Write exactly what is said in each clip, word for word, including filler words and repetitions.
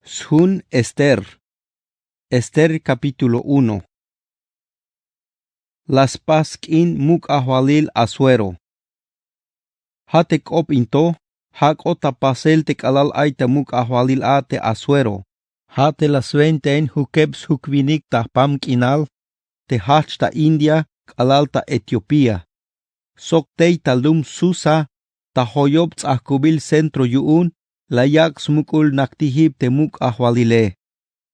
Sjun ester. Ester kapítulo uno. La spas sk'in muk' ajwalil asuero. Ja te k'op in to, ja k'ot ta pasel te k'alal ay ta muk' ajwalil a te asuero. Ja te la swentain jukeb sjukwinik ta jpam k'inal, te jajch ta india k'alal ta etiopía. Sok tey ta lum susa, ta joyob ts'ajkubil centro yu'un, la yak' smuk'ul naktijib te muk' ajwalile.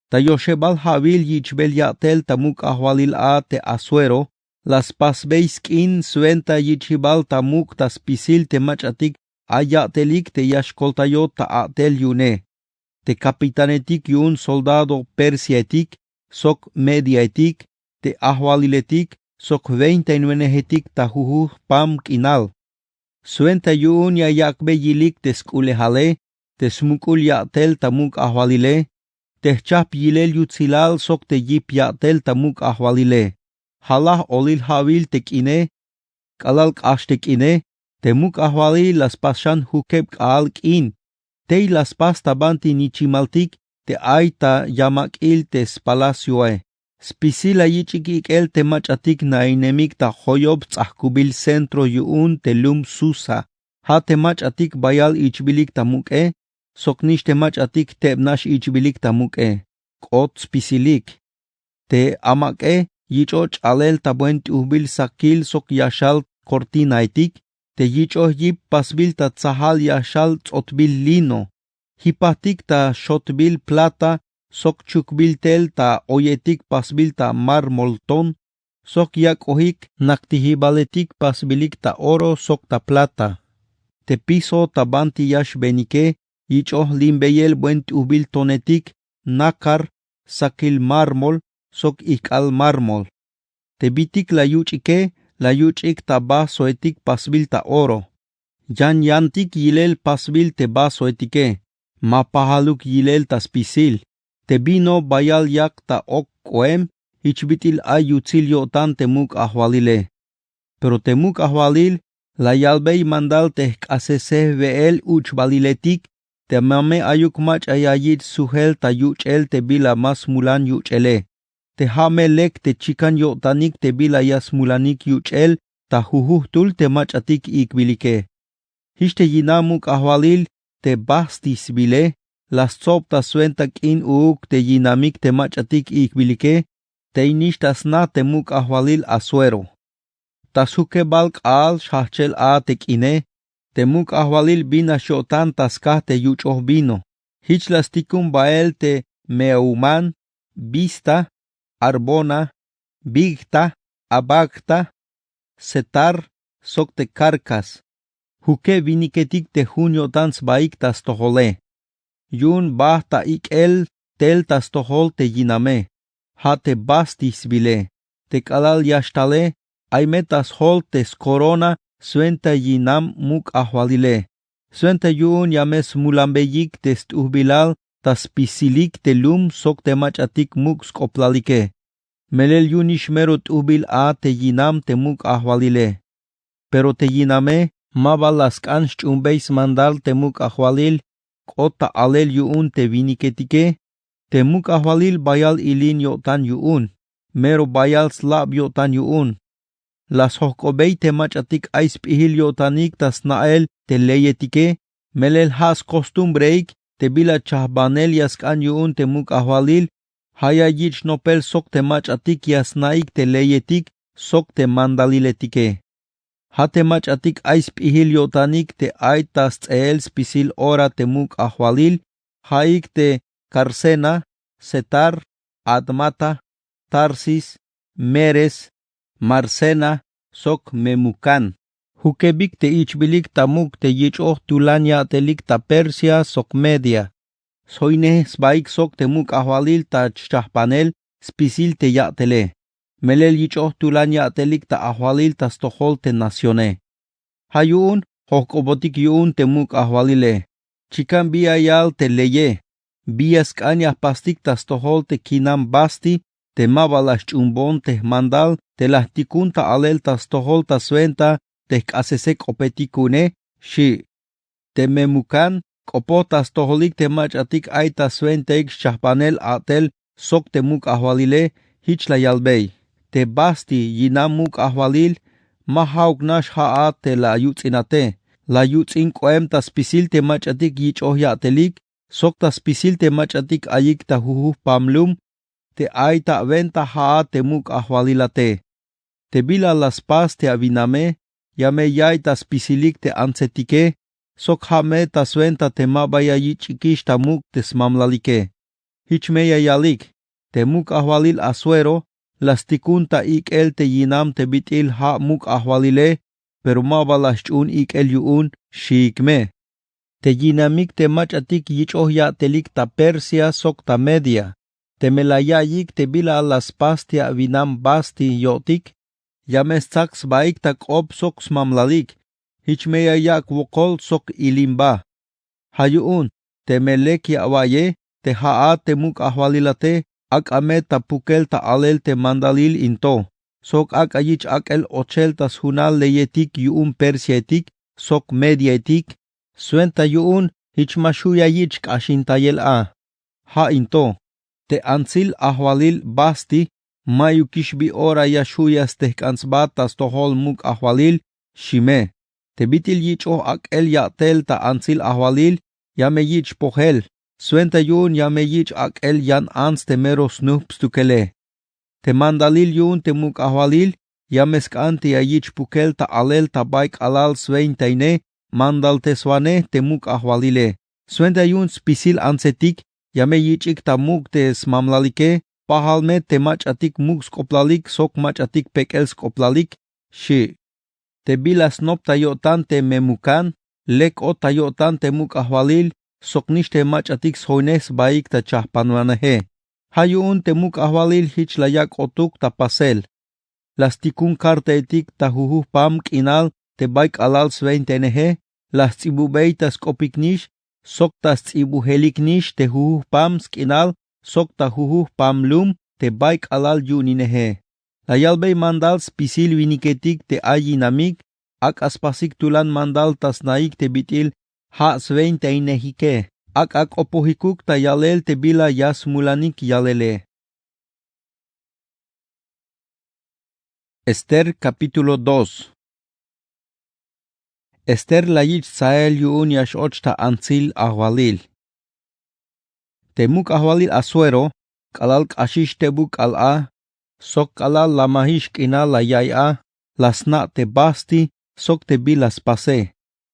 Ta yoxebal ja'wil yich'bel ya'tel ta muk' ajwalil a te asuero, la spasbey sk'in swenta yich'jibal ta muk' ta spisil te mach'atik ay ya'telik te ya xkoltayot ta a'tel yu'une. Te kapitanetik yu'un soldado persiaetik, sok mediaetik, te ajwaliletik, sok wentainwenejetik ta jujuj jpam k'inal. Swenta yu'un ya yak'bey yilik te sk'ulejale, te smuk'ul ya'tel ta muk' ajwalile, te jchajp yilel yutsilal sok te yip ya'tel ta muk' ajwalile. Ja laj olil ja'wil te k'ine, k'alal k'ax te k'ine, te muk' ajwalil la spas xan jukeb k'aal k'in. Tey la spas ta banti nichimaltik te ay ta yamak'il te spalacioe. Spisil la yich'ik ik'el te mach'atik na'inemik ta joyob ts'ajkubil centro yu'un te lum susa. Ja te mach'atik bayal ich'bilik ta muk'e, sok nix te mach'atik tebnax ich'bilik ta muk'e. K'ot spisilik. Te amak'e yich'o ch'alel ta buen t'ujbil sakil sok yaxal cortinaetik, te yich'o yip pasbil ta tsajal yaxal ts'otbil lino. Jipajtik ta xotbil plata, sok chukbil tel ta oyetik pasbil ta mármol ton, sok yak'ojik naktijibaletik pasbilik ta oro sok ta plata. Te piso ta banti ya xbenike yich'oj limbeyel buen t'ujbil tonetik, nácar, sakil mármol, sok ijk'al mármol. Te bitik la yuch'ike, la yuch'ik ta vasoetik pasbil ta oro. Yan yantik yilel pasbil te vasoetike, ma pajaluk yilel ta spisil. Te vino bayal yak ta ok k'oem, jich bit'il ay yutsil yo'tan te muk' ajwalile. Pero te muk' ajwalil la yalbey mandal te jk'asesej we'el uch'baliletik, te ma me ayuk mach'a ya yich' sjujel ta yuch'el te bila ma smulan yuch'ele. Te ja' me lek te chikan yo'tanik te bila ya smulanik yuch'el ta jujujtul te mach'atik ik'bilike. Jich te yinam muk' ajwalil te vastisbile, la stsob ta swenta k'in uuk te yinamik te mach'atik ik'bilike, tey nix ta sna te muk' ajwalil asuero. Ta sjukebal k'aal xjajchel a te k'ine, te muk' ajwalil bin nax yo'tan ta skaj te yuch'oj vino. Jich la stikun bael te mehumán, bizta, harbona, bigta, abagta, setar, sok te carcas. Jukeb winiketik te jun yo'tan sbaik ta stojole. Yu'un bajt ta ik'el tel ta stojol te yiname, ja' te vastisbile. Te k'alal ya xtale, ay me ta sjol te skorona swenta yinam muk' ajwalile. Swenta yu'un ya me smulanbeyik te st'ujbilal ta spisilik te lum sok te mach'atik muk' sk'oplalike. Melel yu'un nix mero t'ujbil a te yinam te muk' ajwalile. Pero te yiname ma ba la sk'an xch'uunbey smandal te muk' ajwalil k'ot ta alel yu'un te winiketike. Te muk' ajwalil bayal ilin yo'tan yu'un, mero bayal slab yo'tan yu'un. La sjojk'obey te mach'atik ay sp'ijil yo'tanik ta sna'el te leyetike, melel ja' skostumbreik te bila chajbanel ya sk'an yu'un te muk' ajwalil, ja' ya yich' nopel sok te mach'atik ya sna'ik te leyetik sok te mandaliletike. Ja' te mach'atik ay sp'ijil yo'tanik te ay ta sts'eel spisil ora te muk' ajwalil, ja'ik te carcena, setar, admata, tarsis, meres, marsena, sok memucán. Jukebik te ich'bilik ta muk' te yich'oj tulan ya'telik ta persia sok media. Sjoynej sbaik sok te muk' ajwalil ta chchajbanel spisil te ya'tele. Melel yich'oj tulan ya'telik ta ajwalil ta stojol te nacione. Ja' yu'un jojk'obotik yu'un te muk' ajwalile. Chikan bi ya yal te leye, bi ya sk'an ya jpastik ta stojol te kinam vasti, te ma ba la xch'uunbon te jmandal te la jtikun ta alel ta stojol ta swenta te jk'asesej k'opetik ku'une, xchi'. Te memucán K'opoj ta stojolik te mach'atik ay ta swentaik xchajpanel a'tel sok te muk' ajwalile. Jich la yalbey: Te Basti yinam muk' ajwalil ma ja'uk nax ja'at te la yuts'inate. La yuts'in k'oem ta spisil te mach'atik yich'oj ya'telik sok ta spisil te mach'atik ayik ta jujujpam lum te ay ta awenta ja'at te muk' ajwalilate. Te bila la spas te awiname, ya me ya'iy ta spisilik te antsetike sok ja' me ta swenta te ma ba ya yich'ikix ta muk' te smamlalike. Jich me ya yalik: Te muk' ajwalil Asuero la stikun ta ik'el te yinam te bit'il ja' muk' ajwalile, pero ma ba la xch'uun ik'el yu'un, xiik me. Te yinamik te mach'atik yich'oj ya'telik ta Persia sok ta Media, teme la ya'iyik te bila la spas te awinam Basti yo'tik, ya me stsak sbaik ta k'op sok smamlalik. Jich me ya yak' wokol sok ilimba. Ja' yu'un, teme lek ya awa'iye, te ja'at te muk' ajwalilate, ak'a me ta pukel ta alel te mandalil in to sok ak'a yich' ak'el ochel ta sjunal leyetik yu'un Persiaetik sok Mediaetik. Swenta yu'un jich ma xju' ya yich' k'axintayel a. Ja' in to: Te antsil ajwalil Basti mayukix bi ora ya xju' ya stejk'an sba ta stojol muk' ajwalil, xi me. Te bit'il yich'oj ak'el ya'tel ta antsil ajwalil ya me yich' pojel. Swenta yu'un ya me yich' ak'el yan ants te mero snujp' stukele. Te mandalil yu'un te muk' ajwalil ya me sk'an te ya yich' pukel ta alel ta bay k'alal swentaine mandalteswanej te muk' ajwalile. Swenta yu'un spisil antsetik ya me yich'ik ta muk' te smamlalike. Pajal me te mach'atik muk' sk'oplalik sok mach'atik pek'el sk'oplalik, xi'. Te bila snop ta yo'tan te memukan, lek k'ot ta yo'tan te muk' ajwalil, soknix te mach'atik sjoynej sbaik ta chajpanwaneje. Ja' yu'un te muk' ajwalil jich la yak' k'otuk ta pasel. La stikun kartaetik ta jujujpam k'inal te bay k'alal swentaeneje. La sts'ibubey ta sk'opiknix sok ta sts'ibujeliknix te jujujpam sk'inal sok ta jujujpam lum te bay k'alal yu'unineje. La yalbey mandal spisil winiketik te ay yinamik, ak'a spasik tulan mandal ta snaik te bit'il ja' swentainejike. Ak'a k'opojikuk ta yalel te bila ya smulanik yalele. Ester capítulo dos. Ester la yich' tsael yu'un ya x-och ta antsil ajwalil. Te muk' ajwalil Asuero, k'alal k'axix tebuk k'aal a sok k'alal lamajix k'inal la ya'iy a, la sna' te Basti sok te bila spase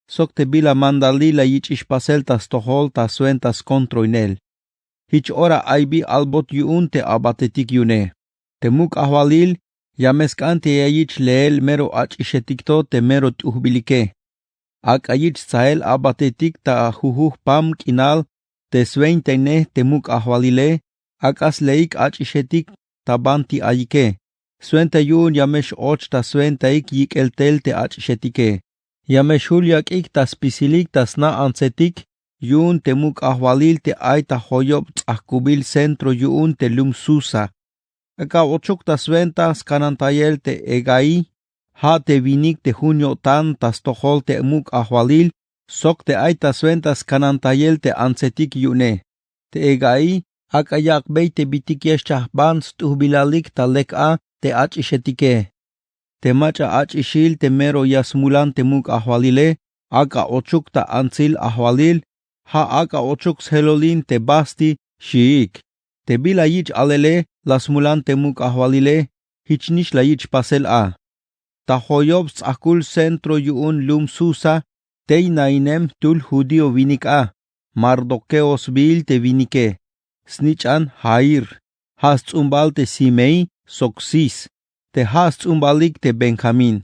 sok te bila mandalil la yich'ix pasel ta stojol ta swenta skontroinel. Jich ora ay bi albot yu'un te abatetik yu'une. Te muk' ajwalil ya me sk'an te ya yich' leel mero ach'ixetik to te mero t'ujbilike. Ak'a yich' tsael abatetik ta jujujpam k'inal te swentaine te muk' ajwalile. Ak'a sleik ach'ixetik ta banti ayike. Swenta yu'un ya me x-och ta swentaik yik'el tel te ach'ixetike. Ya me xjul yak'ik ta spisilik ta sna antsetik yu'un te muk' ajwalil te ay ta joyob ts'ajkubil centro yu'un te lum Susa. Ak'a ochuk ta swenta skanantayel te Hegai, ja' te winik te jun yo'tan ta stojol te muk' ajwalil sok te ay ta swenta skanantayel te antsetik yu'une. Te Hegai ak'a yak'bey te bit'il ya xchajpan st'ujbilalik ta lek a te ach'ixetike. Te mach'a ach'ixil te mero ya smulan te muk' ajwalile, ak'a ochuk ta antsil ajwalil, ja' ak'a ochuk sjelolin te Basti, xiik. Te bila yich' alele la smulan te muk' ajwalile, jichnix la yich' pasel a. Ta joyob sts'ajkul centro yu'un lum Susa, tey nainem jtul judío winik a. Mardoqueo sbiil te winike. Snich'an Jair. Ja' sts'umbal te Simei sok Cis. Te ja' sts'umbalik te Benjamín.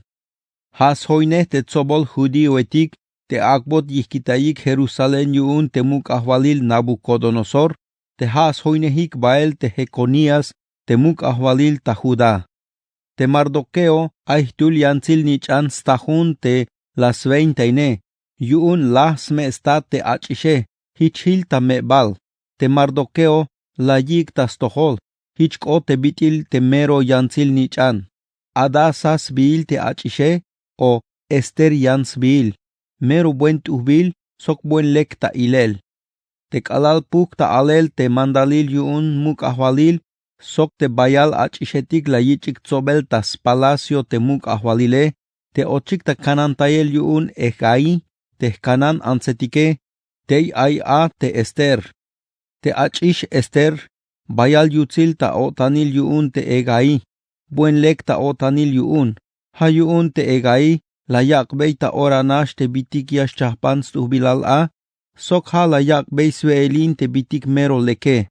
Ja' sjoynej te tsobol judíoetik te ak'bot yijkitayik Jerusalén yu'un te muk' ajwalil Nabucodonosor. Te ja' sjoynejik bael te Jeconías te muk' ajwalil ta Judá. Te Mardoqueo ay jtul yantsil nich'an stajun te la swentaine. Yu'un laj sme' stat te ach'ixe. Jich jil ta me'bal. Te Mardoqueo la yik' ta stojol. Jich k'ot te bit'il te mero yantsil nich'an. Hadasa sbiil te ach'ixe, o Ester yan sbiil. Mero buen t'ujbil. sok buen lek ta ilel. Te k'alal pujk' ta alel te mandalil yu'un muk' ajwalil sok te bayal ach'ixetik la yich'ik tsobel ta spalacio te muk' ajwalile, te ochik ta kanantayel yu'un Hegai te jkanan antsetike, tey ay a te Ester. Te ach'ix Ester bayal yutsil ta o'tanil yu'un te Hegai, buen lek ta o'tanil yu'un. Ja' yu'un te Hegai la yak'bey ta ora nax te bitik ya xchajpan st'ujbilal a, sok ja' la yak'bey swe'elin te bitik mero leke.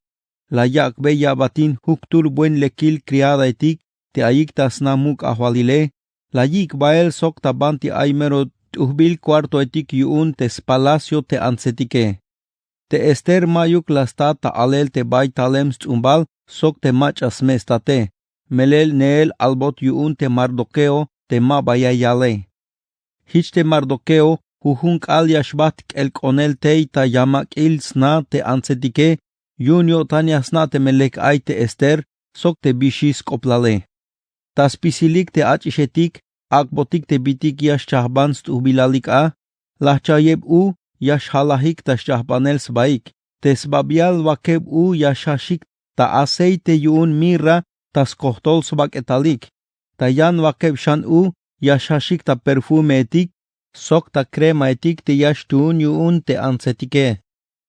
La yak'bey yabatin juktul buen lekil criadaetik te ayik ta sna muk' ajwalile, la yik' bael sok ta banti ay mero t'ujbil cuartoetik yu'un te spalacio te antsetike. Te Ester ma'yuk la sta ta alel te bay talem sts'umbal sok te mach'a sme' state, melel neel albot yu'un te Mardoqueo te ma ba ya yale. Jich te Mardoqueo jujun k'aal ya xbajt k'elk'onel tey ta yamak'il sna te antsetike, yu'un yo'tan ya sna' teme lek ay te Ester sok te bixi sk'oplale. Ta spisilik te ach'ixetik ak'botik te bitik ya xchajban st'ujbilalik a, la jchayeb u ya xjalajik ta xchajbanel sbaik. Te sbabial wakeb u ya xjaxik ta aceite yu'un mirra ta skojtol sbak'etalik. Ta yan wakeb xan u ya xjaxik ta perfumeetik sok ta cremaetik te ya xtuun yu'un te antsetike.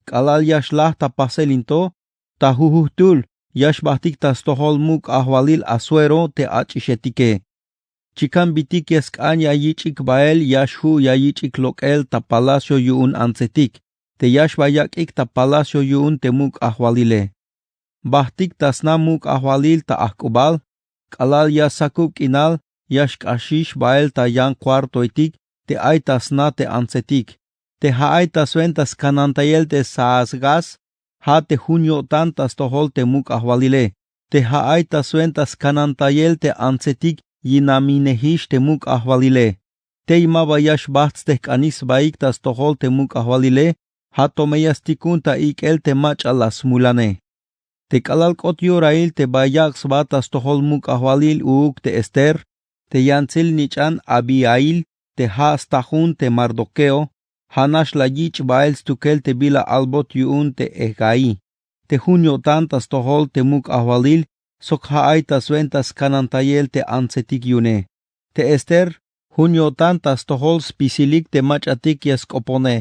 K'alal ya xlaj ta pasel in to, ta jujujtul ya xbajtik ta stojol muk' ajwalil Asuero te ach'ixetike. Chikan bitik ya sk'an ya yich'ik bael ya xju' ya yich'ik lok'el ta palacio yu'un antsetik te ya xba yak'ik ta palacio yu'un te muk' ajwalile. Bajtik ta sna muk' ajwalil ta ajk'ubal, k'alal ya sakub k'inal ya xk'axix bael ta yan cuartoetik te ay ta sna te antsetik. Te ja' ay ta swenta skanantayel te Saasgas, ja' te jun yo'tan ta stojol te muk' ajwalile. Te ja' ay ta swenta skanantayel te antsetik yinaminejix te muk' ajwalile. Tey ma ba ya xbajt stejk'anik sbaik ta stojol te muk' ajwalile, ja' to me ya stikun ta ik'el te mach'a la smulane. Te k'alal k'ot yorail te ba yak' sba ta stojol muk' ajwalil uuk te Ester, te yantsil nich'an Abihail te ja' stajun te Mardoqueo, ja' nax la yich' bael stukel te bila albot yu'un te Hegai, te jun yo'tan ta stojol te muk' ajwalil sok ja' ay ta swenta skanantayel te antsetik yu'une. Te Ester jun yo'tan ta stojol spisilik te mach'atik ya sk'opone.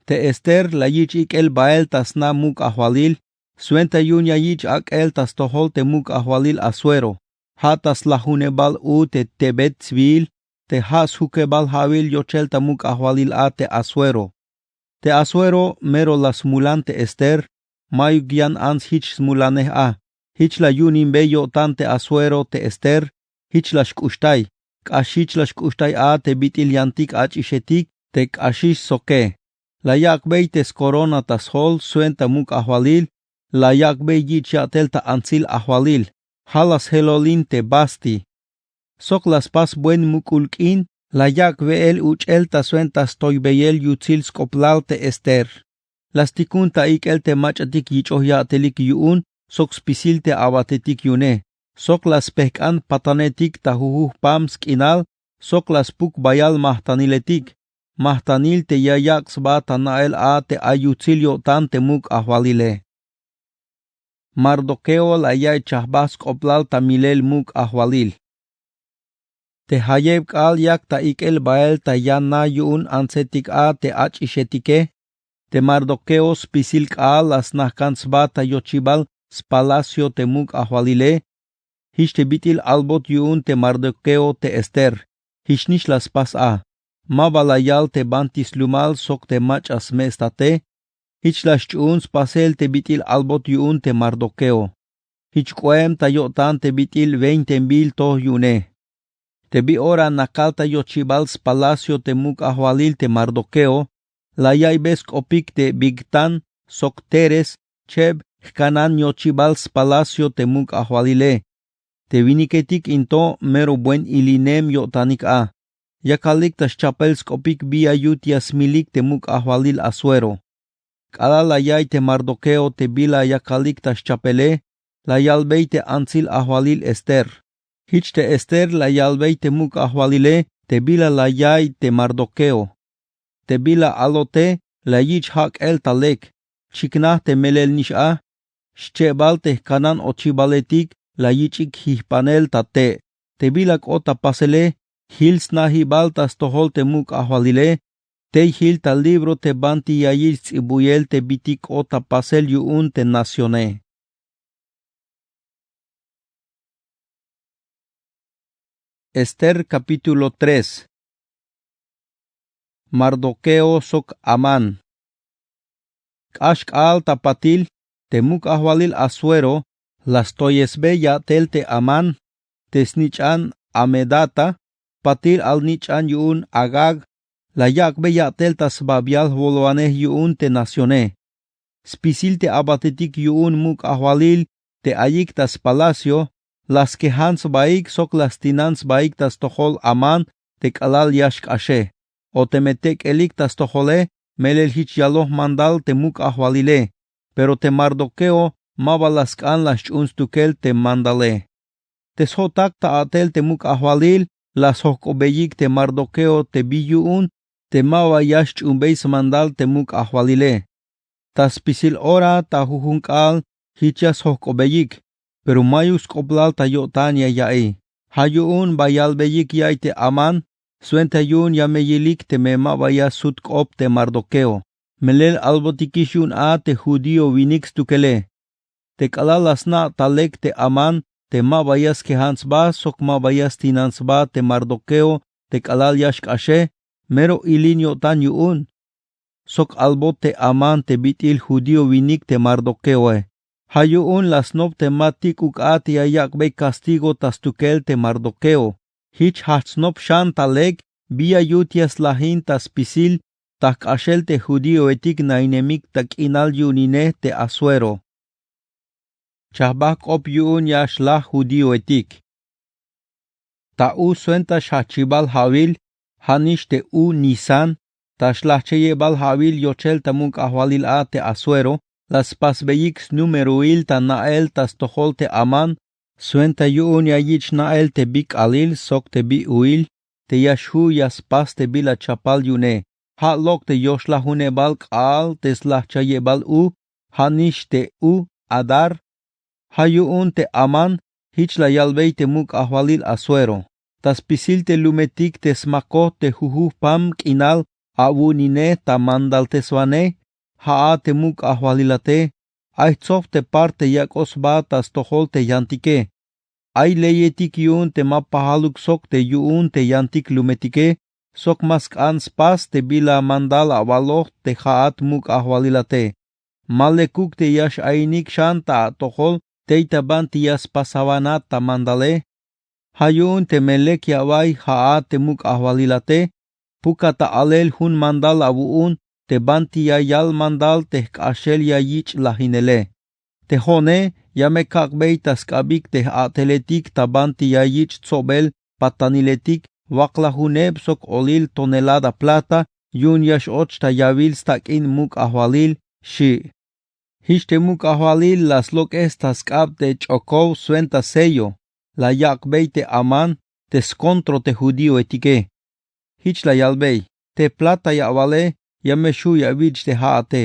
Te Ester la yich' ik'el bael ta sna muk' ajwalil, swenta yu'un ya yich' ak'el ta stojol te muk' ajwalil Asuero, ja' ta slajunebal u te Tebet sbiil, te ja' sjukebal ja'wil yochel ta muk' ajwalil a te Asuero. Te Asuero mero la smulan te Ester, ma'yuk yan ants jich smulanej a. Jich la yu'unimbe yo'tan te Asuero te Ester, jich la xk'uxtay, k'ax jich la xk'uxtay a te bit'il yantik ach'ixetik te k'axix soke. La yak'bey te skorona ta sjol swenta muk' ajwalil, la yak'bey yich' ya'tel ta antsil ajwalil, ja' la sjelolin te Basti. Sok la spas buen muk'ul k'in, la yak' we'el uch'el ta swenta stoybeyel yutsil sk'oplal te Ester. La stikun ta ik'el te mach'atik yich'oj ya'telik yu'un sok spisil te abatetik yu'une, sok la spejk'an patanetik ta jujuj pam sk'inal, sok la spuk bayal majtaniletik, majtanil te ya yak' sba ta na'el a te ay yutsil yo'tan te muk' ajwalile. Mardoqueo la ya'iy chajbaj sk'oplal ta milel muk' ajwalil. Te jayeb k'aal yak ta ik'el bael ta yan na yu'un antsetik a te ach'ixetike, te Mardoqueo spisil k'aal la snajk'an sba ta yochibal spalacio te muk' ajwalile. Jich te bit'il albot yu'un te Mardoqueo te Ester, jichnix la spas a. Ma ba la yal te banti slumal sok te mach'a sme' state. Jich la xch'uun spasel te bit'il albot yu'un te Mardoqueo. Jich k'oem ta yo'tan te bit'il veintembil to yu'une. Te bi ora nakal ta yochibal spalacio te muk' ajwalil te Mardoqueo, la ya'iybe sk'opik te Bigtán sok Teres, cheb jkanan yochibal spalacio te muk' ajwalile. Te winiketik in to mero buen ilinem yo'tanik a. Yakalik ta xchapel sk'opik bi ya yut ya smilik te muk' ajwalil Asuero. K'alal la ya'iy te Mardoqueo te bila yakalik ta xchapele, la yalbey te antsil ajwalil Ester. Jich te Ester la yalbey te muk' ajwalile te bila la ya'iy te Mardoqueo. Te bila alote la yich' jak'el ta lek. Chiknaj te melel nix a. Xchebal te jkanan ochibaletik la yich'ik jijpanel ta te'. Te bila k'ot ta pasele, jil sna'jibal ta stojol te muk' ajwalile. Tey jil ta libro te banti ya yich' ts'ibuyel te bitik k'ot ta pasel yu'un te nacione. Ester capítulo tres. Mardoqueo sok Amán. K'ax k'aal ta patil, te muk' ajwalil Asuero la stoyesbe ya'tel te Amán, te snich'an Hamedata, patil alnich'an yu'un Agag, la yak'be ya'tel ta sbabial jwolwanej yu'un te nacione. Spisil te abatetik yu'un muk' ajwalil te ayik ta spalacio, la skejan sbaik sok la stinan sbaik ta stojol Amán te k'alal ya xk'axe. O teme tek'elik ta stojole, melel jich yaloj mandal te muk' ajwalile. Pero te Mardoqueo ma ba la sk'an la xch'uun stukel te mandale. Te sjo'tak ta a'tel te muk' ajwalil, la sjojk'obeyik te Mardoqueo te bi yu'un te ma ba ya xch'uunbey smandal te muk' ajwalile. Ta spisil ora ta jujun k'aal jich ya sjojk'obeyik, pero mayuk sk'oplal ta yo'tan ya ya'iy. Ja' yu'un ba yalbeyik ya'iy te Amán, swenta yu'un ya me yilik teme ma ba ya sut k'op te Mardoqueo. Melel albotikix yu'un a te judío winik stukele. Te k'alal la sna' ta lek te Amán te ma ba ya skejan sba sok ma ba ya stinan sba te Mardoqueo te k'alal ya xk'axe, mero ilin yo'tan yu'un. Sok albot te Amán te bit'il judío winik te Mardoqueoe. Ja' yu'un la snop te ma tik'uk a te ya yak'bey castigo ta stukel te Mardoqueo. Jich jajch snop xan ta lek bi ya yut ya slajin ta spisil ta jk'axel te judíoetik nainemik ta k'inal yu'uninej te Asuero. Chajbaj k'op yu'un ya xlaj judíoetik. Ta u swenta xjajchibal ja'wil, ja' nix te u Nisán, ta xlajcheyebal ja'wil yochel ta muk' ajwalil a te Asuero, la spasbeyik snumeroil ta na'el ta stojol te Amán, swenta yu'un ya yich' na'el te bi k'aalil sok te bi u'il te ya xju' ya spas te bila chapal yu'une. Ja' lok' te yoxlajunebal k'aal te slajchayebal u, ja' nix te u Adar. Ja' yu'un te Amán jich la yalbey te muk' ajwalil Asuero: Ta spisil te lumetik te smakoj te jujujpam k'inal awu'uninej ta mandalteswanej, ja'at te muk' ajwalilate, ay jtsoj te parte yak'oj sba ta stojol te yantike. Ay leyetik yu'un te ma pajaluk sok te yu'un te yantik lumetike, sok ma sk'an spas te bila mandal awaloj te ja'at muk' ajwalilate. Ma lekuk te ya x-ainik xan ta atojol tey ta banti ya spasawanat ta mandale. Ja' yu'un teme lek ya awa'iy ja'at te muk' ajwalilate, pukat ta alel jun mandal awu'un te banti ya yal mandal te jk'axel ya yich' lajinele. Te jo'one ya me kak'bey ta sk'abik te j-a'teletik ta banti ya yich' tsobel pataniletik waklajuneb sok olil tonelada plata yu'un ya x-och ta yawil stak'in muk' ajwalil, xi'. Jich te muk' ajwalil la slok'es ta sk'ab te ch'okow swenta sello la yak'bey te Amán te skontrol te judíoetike. Jich la yalbey: Te plata ya awale ya me xju' ya awich' te ja'ate.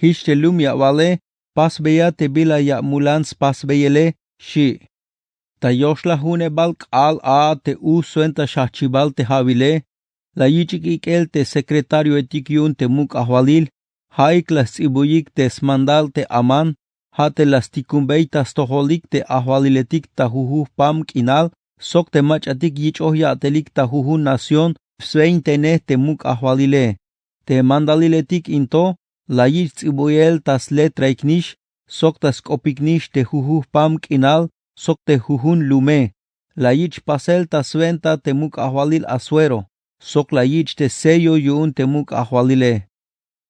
Jich te lum ya awale pasbeya te bila ya amulan spasbeyele, xi'. Ta yoxlajunebal k'aal a te u swenta xjajchibal te ja'wile, la yich'ik ik'el te secretarioetik yu'un te muk' ajwalil, ja'ik la sts'ibuyik te smandal te Amán, ja' te la stikunbey ta stojolik te ajwaliletik ta jujujpam k'inal sok te mach'atik yich'oj ya'telik ta jujun nación sweintenej te muk' ajwalile. Te mandaliletik in to la yich' ts'ibuyel ta sletraik nix sok ta sk'opik nix te jujujpam k'inal sok te jujun lume. La yich' pasel ta swenta te muk' ajwalil Asuero sok la yich' te sello yu'un te muk' ajwalile.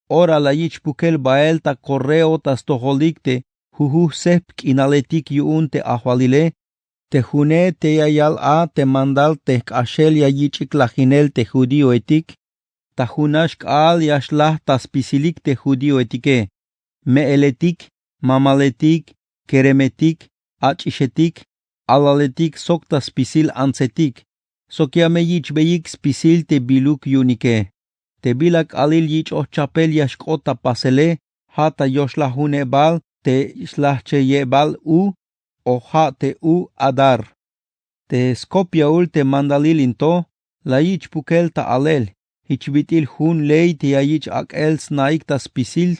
Ora la yich' pukel bael ta korreo ta stojolik te jujuj sejp k'inaletik yu'un te ajwalile, te june te ya yal a te mandal te jk'axel ya yich'ik lajinel te judíoetik, ta junax k'aal ya xlaj ta spisilik te judíoetike: me'eletik, mamaletik, keremetik, ach'ixetik, alaletik sok ta spisil antsetik, sok ya me yich'beyik spisil te biluk yu'unike. Te bila k'aalil yich'oj chapel ya xk'ot ta pasele, ja' ta yoxlajunebal te xlajcheyebal u, o ja' te u adar. Te skop yaul te mandalil in to, la yich' pukel ta alel jich bit'il jun ley te ya yich' ak'el sna'ik ta spisil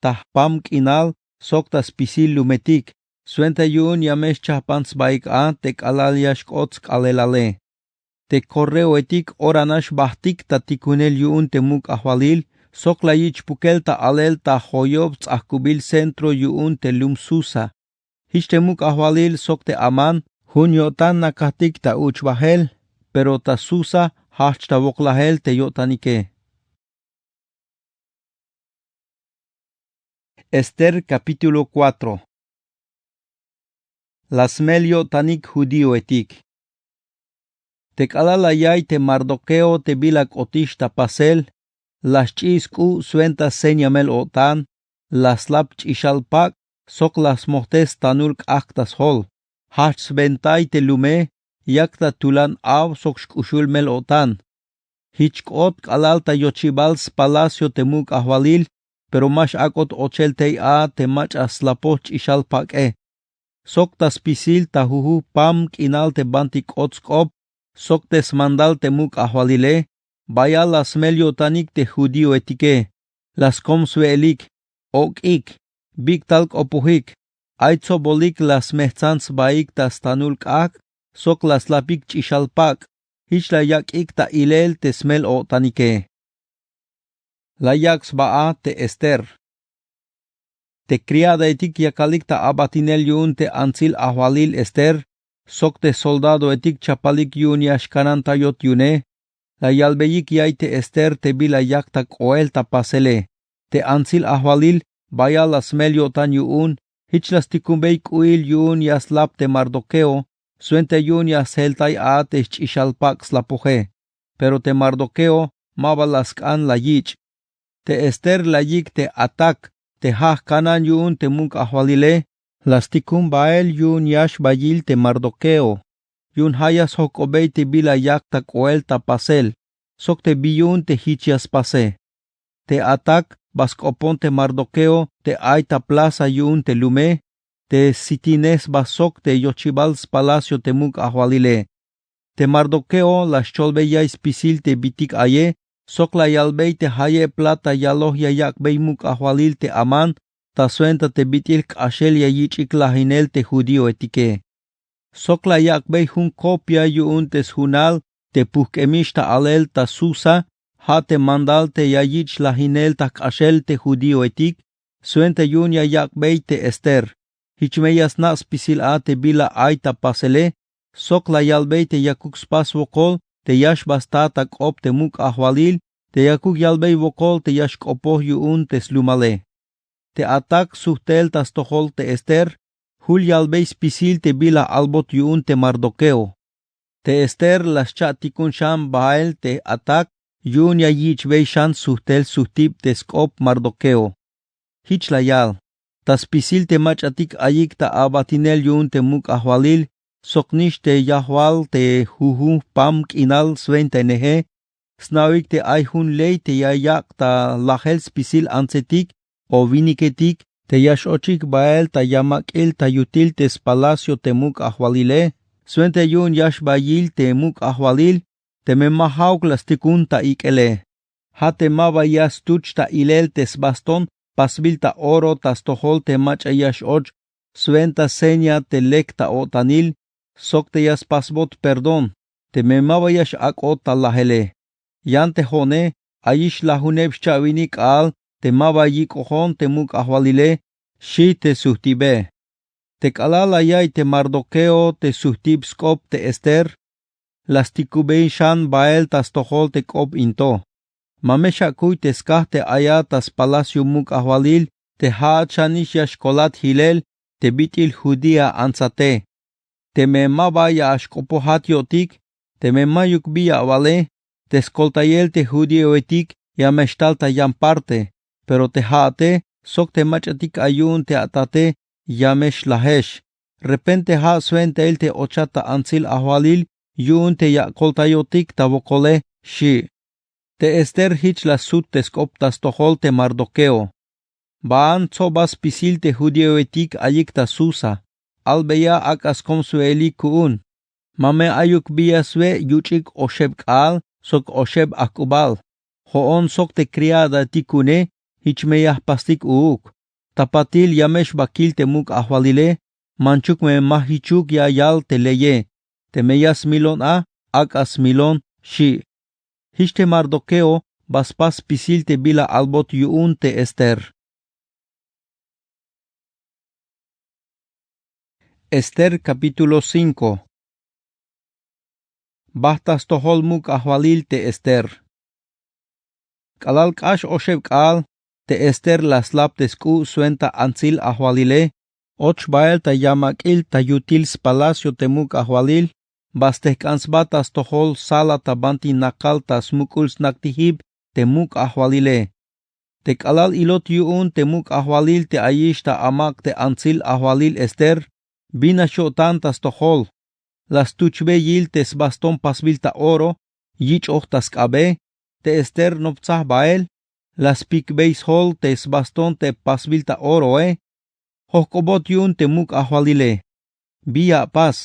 ta jpam k'inal sok ta spisil lumetik, swenta yu'un ya me xchajpan sbaik a te k'alal ya xk'ot sk'aalelale. Te korreoetik ora nax bajtik ta tikunel yu'un te muk' ajwalil sok la yich' pukel ta alel ta joyob ts'ajkubil centro yu'un te lum Susa. Jich te muk' ajwalil sok te Amán jun yo'tan nakajtik ta uch bajel, pero ta Susa jajch ta woklajel te yo'tanike. Ester capítulo cuatro. La smel yo'tanik judíoetik. Te k'alal la ya'iy te Mardoqueo te bila k'otix ta pasel, la xch'i' sk'u' swenta seña mel-o'tan, la slap ch'ixal pak' sok la smojtes tanul k'ajk' ta sjol. Jajch swentay te lume yak ta tulan aw sok xk'uxul mel-o'tan. Jich xk'ot k'alal ta yochibal spalacio te muk' ajwalil, pero ma x'ak'ot ochel tey a te mach'a slapoj ch'ixal pak'e. Sok ta spisil ta juju pam k'inal te banti k'ot sk'op sok te smandal te muk' ajwalile, bayal la smel yo'tanik te judíoetike. La skom swe'elik, ok'ik, bik' tal k'opojik. Ay tsobolik la smejtsan sbaik ta stanul k'ajk' sok la slapik ch'ixal pak'. Jich la yak'ik ta ilel te smel-o'tanike. La yak' sba a te Ester. Te criadaetik yakalik ta abatinel yu'un te antsil ajwalil Ester sok te soldadoetik chapalik yu'un ya xkanantayot yu'une, la yalbeyik ya'iy te Ester te bila yak ta k'oel ta pasele. Te antsil ajwalil bayal la smel yo'tan yu'un. Jich la stikunbey k'u'il yu'un ya slap te Mardoqueo swenta yu'un ya sjeltay a te sch'ixal pak' slapoje. Pero te Mardoqueo ma ba la sk'an la yich'. Te Ester la yik' te Atac te ja' jkanan yu'un te muk' ajwalile, la stikun bael yu'un ya xba yil te Mardoqueo. Yu'un ja' ya sjojk'obey te bila yak ta k'oel ta pasel sok te bi yu'un te jich ya spase. Te Atac ba sk'opon te Mardoqueo te ay ta plaza yu'un te lume, te sitinej sba sok te yochibal spalacio te muk' ajwalile. Te Mardoqueo la xcholbey ya'iy spisil te bitik aye sok la yalbey te jayeb plata yaloj ya yak'bey muk' ajwalil te Amán ta swenta te bit'il jk'axel ya yich'ik lajinel te judíoetike. Sok la yak'bey jun kopia yu'un te sjunal te pujk'emix ta alel ta Susa, ja' te mandal te ya yich' lajinel ta jk'axel te judíoetik, swenta yu'un ya yak'bey te Ester. Jich me ya sna' spisil a te bila ay ta pasele sok la yalbey te yakuk spas wokol te ya xba sta ta k'op te muk' ajwalil, te yakuk yalbey wokol te ya xk'opoj yu'un te slumale. Te Atac sujt'el ta stojol te Ester, jul yalbey spisil te bila albot yu'un te Mardoqueo. Te Ester la xcha'tikun xan bael te Atac yu'un ya yich'bey xan sujt'el sujtib te sk'op Mardoqueo. Jich la yal: Ta spisil te mach'atik ayik ta abatinel yu'un te muk' ajwalil soknix te yajwal te jujun jpam k'inal swentaneje, sna'oyik te ay jun ley te ya yak' ta lajel spisil antsetik o winiketik te ya x-ochik bael ta yamak'il ta yutil te spalacio te muk' ajwalile, swenta yu'un ya xba yil te muk' ajwalil, teme ma ja'uk la stikun ta ik'ele. Ja' te ma ba ya stuch ta ilel te sbaston pasbil ta oro ta stojol te mach'a ya x-och swenta seña te lek ta o'tanil sok te ya spasbot perdón, teme ma ba ya x-ak'ot ta lajele. Yan te jo'one ayix lajuneb xcha'winik k'aal te ma ba yik'ojon te muk' ajwalile, xi te sujt'ibe. Te k'alal la ya'iy te Mardoqueo te sujt'ib sk'op te Ester, la stikubey xan bael ta stojol te k'op in to. Ma me xakuy te skaj te ayat ta spalacio muk' ajwalil te ja'at xanix ya xkolat jilel te bit'il judía antsate. Teme ma ba ya axk'opojat yo'tik, teme mayuk bi ya awale, te skoltayel te judíoetik ya me xtal ta yan parte, pero te ja'ate sok te mach'atik ay yu'un te atate ya me xlajex. Repente ja' swentail te ochat ta antsil ajwalil yu'un te ya akoltayotik ta wokole, xi'. Te ester jich la sut te sk'op ta stojol te mardokeo. Baan tsoba spisil te judioetik ayik ta susa. Albeya ak'a skom swe'elik ku'un. Ma me ayuk bi ya swe' yuch'ik oxeb k'aal sok oxeb ajk'ubal. Jo'on sok te kriadaetik ku'une jich me ya jpastik uuk. Ta patil ya me xbakil te muk' ajwalile. Manchuk me ma jichuk ya yal te leye. Teme ya smilon a, ak'a smilon, xi'. Jich te mardokeo ba spas spisil te bila albot yu'un te ester. Ester kapítulo cinko. Bajt ta stojol muk' ajwalil te ester. K'alal k'ax oxeb k'aal, te ester la slab te sk'u' swenta antsil ajwalile. Och bael ta yamak'il ta yutil spalacio te muk' ajwalil. Ba stejk'an sba ta stojol sala ta banti nakal ta smuk'ul snak tijib te muk' ajwalile. Te k'alal ilot yu'un te muk' ajwalil te ayix ta amak' te antsil ajwalil ester, bin nax yo'tan ta stojol. La stuchbey yil te sbaston pasbil ta oro yich'oj ta sk'abe. Te ester nop tsaj bael. La spikbey sjol te sbaston te pasbil ta oroe. Jojk'obot yu'un te muk' ajwalile. Bi ya apas,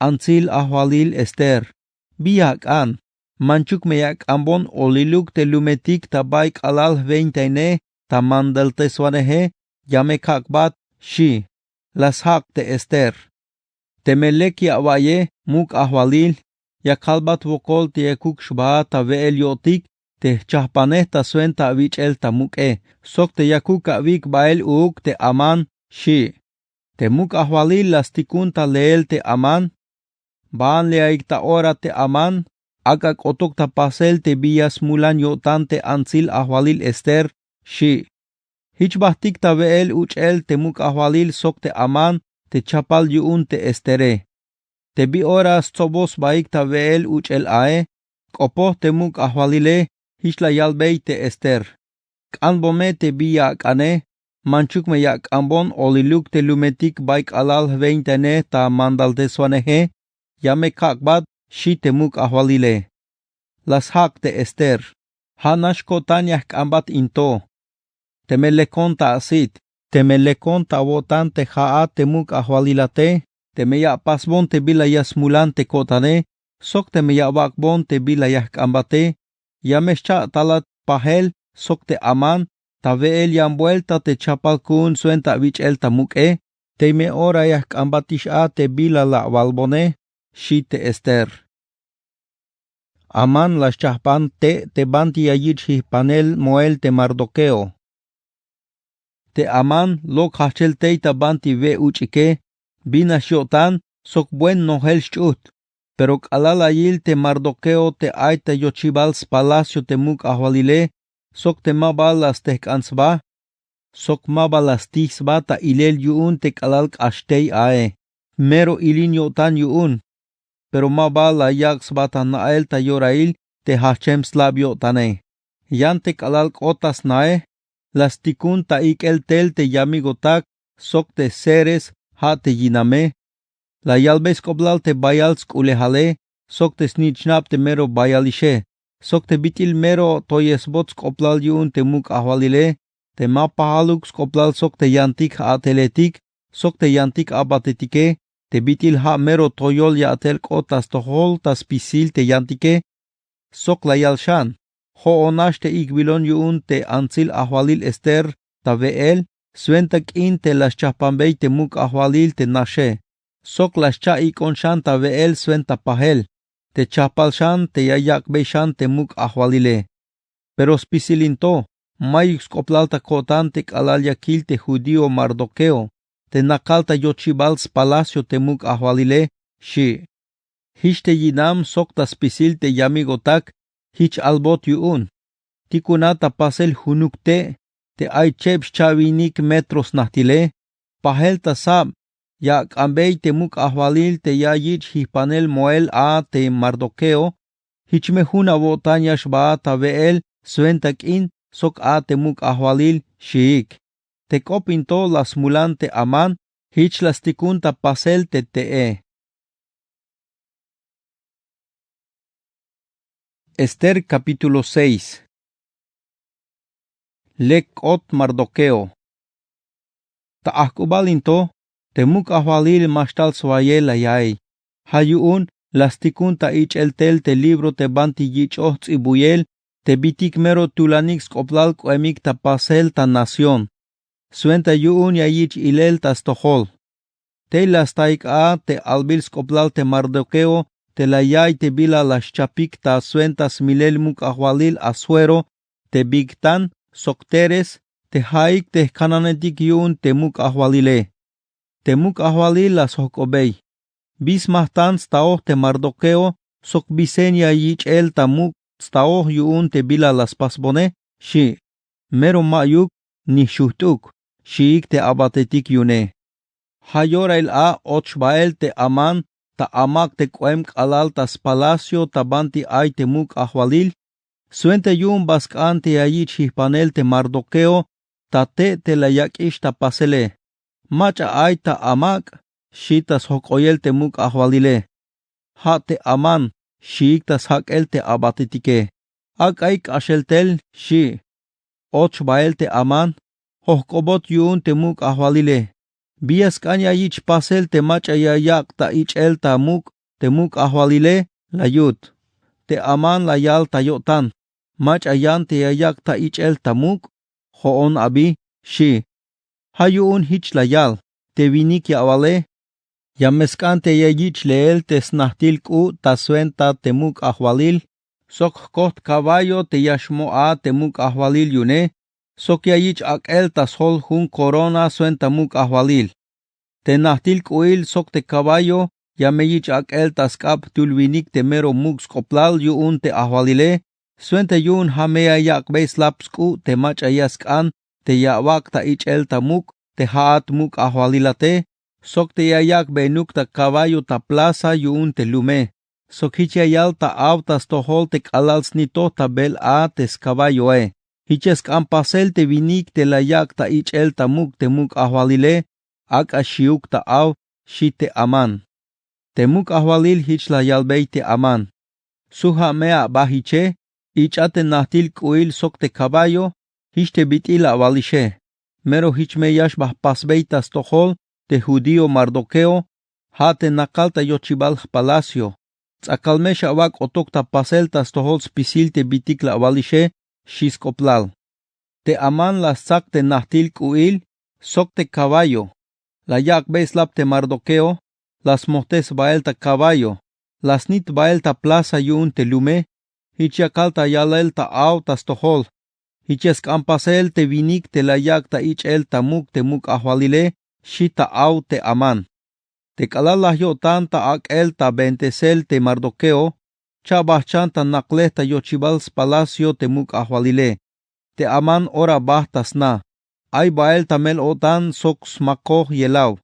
antsil ajwalil ester? Bi ya ak'an? Manchuk me ya ak'anbon oliluk te lumetik ta bay k'alal jwentaine ta mandalteswaneje. Ya me kak'bat, xi'. La sjak' te ester. Teme lek ya awa'iye muk' ajwalil, ya kalbat wokol te yakuk xbaat awe'el yo'tik te jchajpanej ta swenta awich'el ta muk'e, sok te yakuk awik' bael uuk te aman, xi'. Te muk' ajwalil la stikun ta leel te aman. Baan le ayik ta ora te aman. Ak'a k'otuk ta pasel te bi ya smulan yo'tan te antsil ajwalil ester, xi'. Jich bajtik ta we'el uch'el te muk' ajwalil sok te aman te chapal yu'un te estere. Te bi ora stsoboj sbaik ta we'el uch'el ae, k'opoj te muk' ajwalile. Jich la yalbey te ester. K'anbon me te bi ya ak'ane. Manchuk me ya ak'anbon oliluk te lumetik bay k'alal jwentaine ta mandalteswaneje. Ya me kak'bat, xi' te muk' ajwalile. La sjak' te ester. Ja' nax ko'tan ya jk'anbat in to. Teme lekon ta asit, teme lekon ta awo'tan te ja'at te muk' ajwalilate, teme ya apasbon te bila ya smulan te ko'tane, sok teme ya awak'bon te bila ya jk'anbate, ya me xcha' talat pajel sok te aman ta we'el yan buelta te chapal ku'un swenta awich'el ta muk'e. Tey me ora ya jk'anbatix a te bila la awalbone, xi' te ester. Aman la xchajpan te' te banti ya yich' jijpanel moel te mardokeo. Te aman lok' jajchel tey ta banti we' uch'ike. Bin nax yo'tan sok buen nojel xch'ujt. Pero k'alal la yil te mardokeo te ay ta yochibal spalacio te muk' ajwalile, sok te ma ba la stejk'an sba, sok ma ba la stij sba ta ilel yu'un te k'alal k'ax tey ae. Mero ilin yo'tan yu'un. Pero ma ba la yak' sba ta na'el ta yorail te jajchem slab yo'tane. Yan te k'alal k'ot ta snae, la stikun ta ik'el tel te yamigotak sok te seres, ja' te yiname. La yalbey sk'oplal te bayal sk'ulejale sok te snich'nab te mero bayalixe, sok te bit'il mero toyesbot sk'oplal yu'un te muk' ajwalile, te ma pajaluk sk'oplal sok te yantik ja'ateletik sok te yantik abatetike, te bit'il ja' mero toyol ya'tel k'ot ta stojol ta spisil te yantike. Sok la yal xan, jo'on nax te ik'bilon yu'un te antsil ajwalil ester ta we'el swenta k'in te la xchajpanbey te muk' ajwalil te naxe, sok la xcha' ik'on xan ta we'el swenta pajel te chajpal xan te ya yak'bey xan te muk' ajwalile. Pero spisil in to, mayuk sk'oplal ta ko'tan te k'alal ya kil te judío mardokeo te nakal ta yochibal spalacio te muk' ajwalile, xi'. Jich te yinam sok ta spisil te yamigotak jich albot yu'un. Tikuna ta pasel junuk te' te ay cheb xchawinik metro snajtile, pajel ta sab, ya ak'anbey te muk' ajwalil te ya yich' jijpanel moel a te mardokeo. Jich me jun awo'tan ya xbaat awe'el swenta k'in sok a te muk' ajwalil, xiik. Te k'op in to la smulan te aman, jich la stikun ta pasel te te'e. Ester kapítulo seis. Lek k'ot Mardoqueo. Ta ajk'ubal in to, te muk' ajwalil ma xtal swayel la ya'iy. Ja' yu'un la stikun ta ich'el tel te libro te banti yich'oj ts'ibuyel te bitik mero tulanik sk'oplal k'o'emik ta pasel ta nación. Swenta yu'un ya yich' ilel ta stojol. Tey la staik a te albil sk'oplal te Mardoqueo te la ya'iy te bila la xchapik ta swenta smilel muk' ajwalil Asuero te Bigtán sok Teres, te ja'ik te jkananetik yu'un te muk' ajwalile. Te muk' ajwalil la sjok'obey: ¿Bi smajtan staoj te Mardoqueo sok bisen ya yich'el ta muk' staoj yu'un te bila la spasbone? xi'. Mero ma'yuk ni jxujt'uk, xi'ik te abatetik yu'une. Ja' yorail a och bael te Amán ta amak' te k'oem k'alal ta spalacio ta banti ay te muk' ajwalil, swenta yu'un ba sk'an te ya yich' jijpanel te Mardoqueo ta te' te la yak'ix ta pasele. Mach'a ay ta amak', xi ta sjok'oyel te muk' ajwalile. Ja' te Amán, xi'ik ta sjak'el te abatetike. Ak'aik k'axel tel, xi'. Och bael te Amán: Jojk'obot yu'un te muk' ajwalile. ¿Bi ya sk'an ya yich' pasel te mach'a ya yak' ta ich'el ta muk' te muk' ajwalile? la yut. Te Amán la yal ta yo'tan: ¿Mach'a yan te ya yak' ta ich'el ta muk'? Jo'on abi, xi. Ja' yu'un jich la yal: Te winik ya awale, ya me sk'an te ya yich' le'el te snajtil k'u' ta swenta te muk' ajwalil, sok jkojt caballo te ya xmo a te muk' ajwalil yu'une, sok ya yich' ak'el ta sjol jun corona swenta muk' ajwalil. Te najtil k'u'il sok te caballo ya me yich' ak'el ta sk'ab jtul winik te mero muk' sk'oplal yu'un te ajwalile, swenta yu'un ja' me ya yak'bey slap sk'u' te mach'a ya sk'an te ya awak' ta ich'el ta muk' te ja'at muk' ajwalilate, sok te ya yak'beynuk ta caballo ta plaza yu'un te lume. Sok jich ya yal ta aw ta stojol te k'alal snitoj ta bel a te scaballoe: Jich ya sk'an pasel te winik te la yak' ta ich'el ta muk' te muk' ajwalile, ak'a xi'uk ta aw, xi te Amán. Te muk' ajwalil jich la yalbey te Amán: Suja me aba jiche, ich'a te najtil k'u'il sok te caballo, jich te bit'il awalixe. Mero jich me ya xba jpasbey ta stojol te judío Mardoqueo, ja' te nakal ta yochibal jpalacio. Ts'akal me xawak'otok ta pasel ta stojol spisil te bitik la awalixe, xi sk'oplal. Te Amán la stsak te najtil k'u'il sok te caballo, la yak'bey slap te Mardoqueo, la smojtes bael ta caballo, la snit bael ta plaza yu'un te lume. Jich ya kal ta yalel ta aw ta stojol: Jich ya sk'an pasel te winik te la yak' ta ich'el ta muk' te muk' ajwalile, xi ta aw te Amán. Te k'alal laj yo'tan ta ak'el ta beentesel te Mardoqueo, cha'bajchan ta naklej ta yochibal spalacio te muk' ajwalile. Te Amán ora bajt ta sna, ay bael ta mel-o'tan sok smakoj yelaw.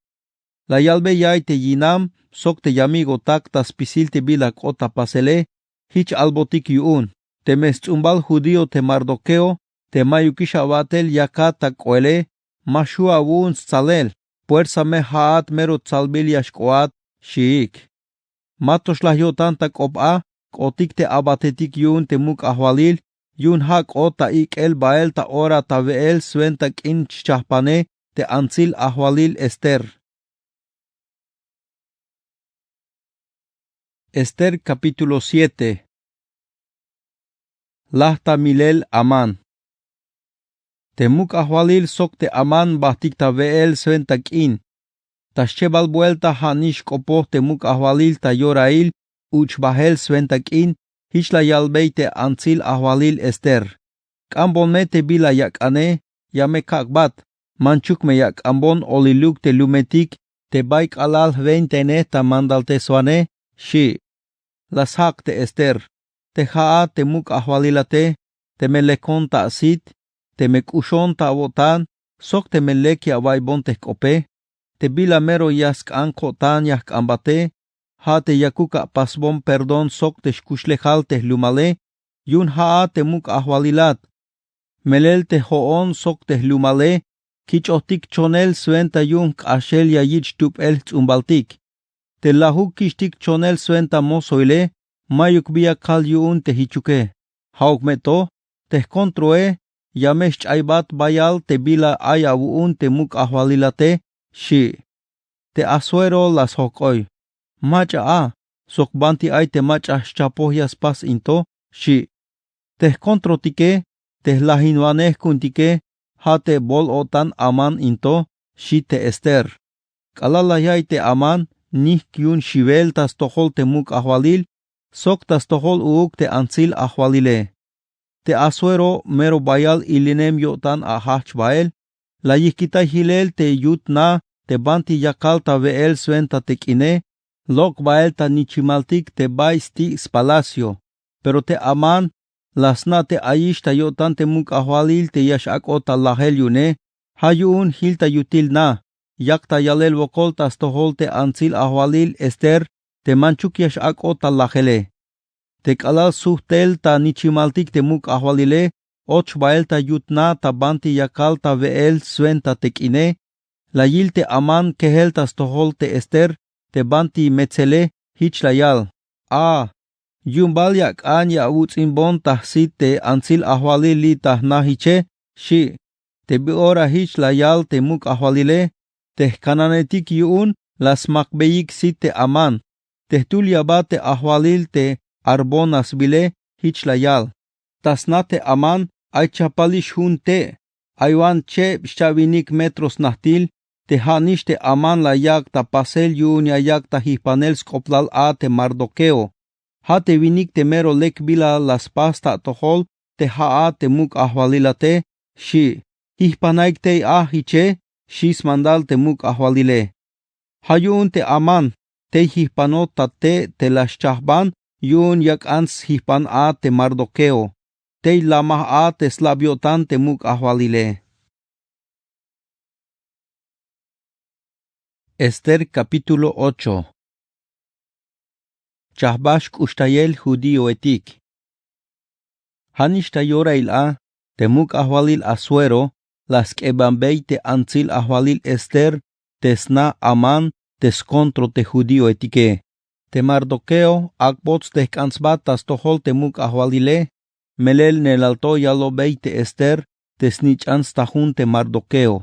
La yalbey ya'iy te yinam sok te yamigotak ta spisil te bila k'ot ta pasele. Jich albotik yu'un: Teme sts'umbal judío te Mardoqueo te ma'yukix awa'tel yakat ta k'oele, ma xju' awu'un stsalel. Puersa me ja'at mero tsalbil ya xk'oat, xi'ik. Ma to xlaj yo'tan ta k'op a k'otik te abatetik yu'un te muk' ajwalil, yu'un ja' k'ot ta ik'el bael ta ora ta we'el swenta k'in xchajpane te antsil ajwalil Ester. Ester capítulo siete. Laj ta milel Amán. Te muk' ajwalil sok te Amán bajtik ta we'el swenta k'in. Ta xchebal buelta ja' nix k'opoj te muk' ajwalil ta yorail uch'bajel swenta k'in, jich la yalbey te antsil ajwalil Ester: K'ambon me te bila ya ak'ane, ya me kak'bat, manchuk me ya ak'ambon oliluk te lumetik te bay k'alal jwentaine ta mandalteswanej, xi'. La sjak' te Ester: Te ja'at te muk' ajwalilate, teme lekon ta asit, teme k'uxon ta awo'tan, sok teme lek ya awa'iybon te jk'ope, te bila mero ya sk'an ko'tan ya jk'ambate, ja' te yakuk apasbon perdón sok te xkuxlejal te jlumale, yu'un ja'at te muk' ajwalilat. Melel te jo'on sok te jlumale kich'ojtik chonel swenta yu'un jk'axel ya yich' tup'el jts'umbaltik. Te lajuk kich'tik chonel swenta mozoile, ma'yuk bi ya kal yu'un te jichuke. Ja'uk me to, te jkontroe ya me xch'aybat bayal te bila ay awu'un te muk' ajwalilate, xchi'. Te Asuero la sjok'oy: —Mach'a a sok banti ay te mach'a xchapoj ya spas in to, xchi'. Te jkontrotike te jlajinwanej ku'untike ja te bol-o'tan Amán in to, xchi te Ester. K'alal la ya'iy te Amán, nijk yu'un xiwel ta stojol te muk' ajwalil sok ta stojol uuk te antsil ajwalile. Te Asuero mero bayal ilinem yo'tan ajajch bael, la yijkitay jilel te yut na te banti yakal ta we'el swenta te k'ine, lok' bael ta nichimaltik te bay sti' spalacio. Pero te Amán la sna' te ayix ta yo'tan te muk' ajwalil te ya x'ak'ot ta lajel yu'une. Ja' yu'un jil ta yutil na, yak ta yalel wokol ta stojol te antsil ajwalil Ester te manchuk ya x'ak'ot ta lajele. Te k'alal sujt tel ta nichimaltik te muk' ajwalile, och bael ta yut na ta banti yakal ta we'el swenta te k'ine, la yil te Amán kejel ta stojol te Ester te banti metsele, jich la yal: —A, yu'un bal ya ak'an ya awuts'inbon ta jsit te antsil ajwalil li' ta jna jiche, xchi'. Te bi ora jich la yal te muk' ajwalile: Te jkananetik yu'un la smakbeyik sit te Amán. Te jtul ya abat te ajwalil te Harbona sbile, jich la yal: Ta sna te Amán ay chapalix jun te', ay wan cheb xcha' winik metro snajtil. Te ja'nix te Amán la yak' ta pasel yu'un ya yak' ta jijpanel sk'oplal a te Mardoqueo. Ja' te winik te mero lek bila la spas ta atojol te ja'at te muk' ajwalilate, xchi'. Jijpanaik tey a jiche, xchi smandal te muk' ajwalile. Ja' yu'un te Amán tey jijpanot ta te' te la xchajban yu'un yak'an sjijpan a te Mardoqueo, tey lamaj a te slab yo'tan te muk' ajwalile. Ester capítulo ocho. Chajba xk'uxtayel judíoetik. Ja'nix ta yorail a, te muk' ajwalil Asuero la sk'ebanbey te antsil ajwalil Ester te sna Amán te skontro te judíoetike. Te Mardoqueo ak'bots te jk'an sba ta stojol te muk' ajwalile, melel nelalto yalobey te Ester te snich'an sta jun te Mardoqueo.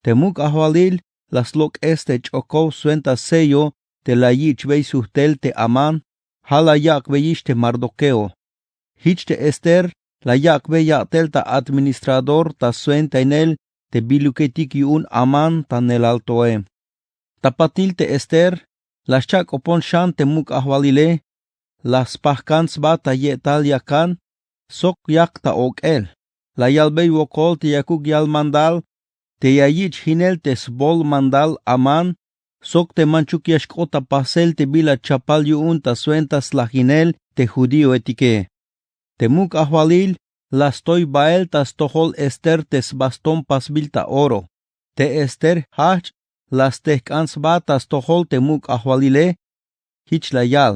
Te muk' ajwalil la slok'es te ch'okow swenta sello te la yich'bey sujtel te Amán, ja' la yak'beyix te Mardoqueo. Jich te Ester la yak'bey ya'tel ta administrador ta swentainel te biluketik yu'un Amán ta nelaltoe. Ta patil te Ester la xcha' k'opon xan te muk' ajwalile, la spajkan sba ta ye'tal yakan sok yak ta ok'el. La yalbey wokol te yakuk yal mandal te ya yich' jinel te sbol mandal Amán sok te manchuk ya xk'ot ta pasel te bila chapal yu'un ta swenta slajinel te judíoetike. Te muk' ajwalil la stoy bael ta stojol Ester te sbaston pasbil ta oro. Te Ester jajch' la stejk'an sba ta stojol te muk' ajwalile, jich la yal: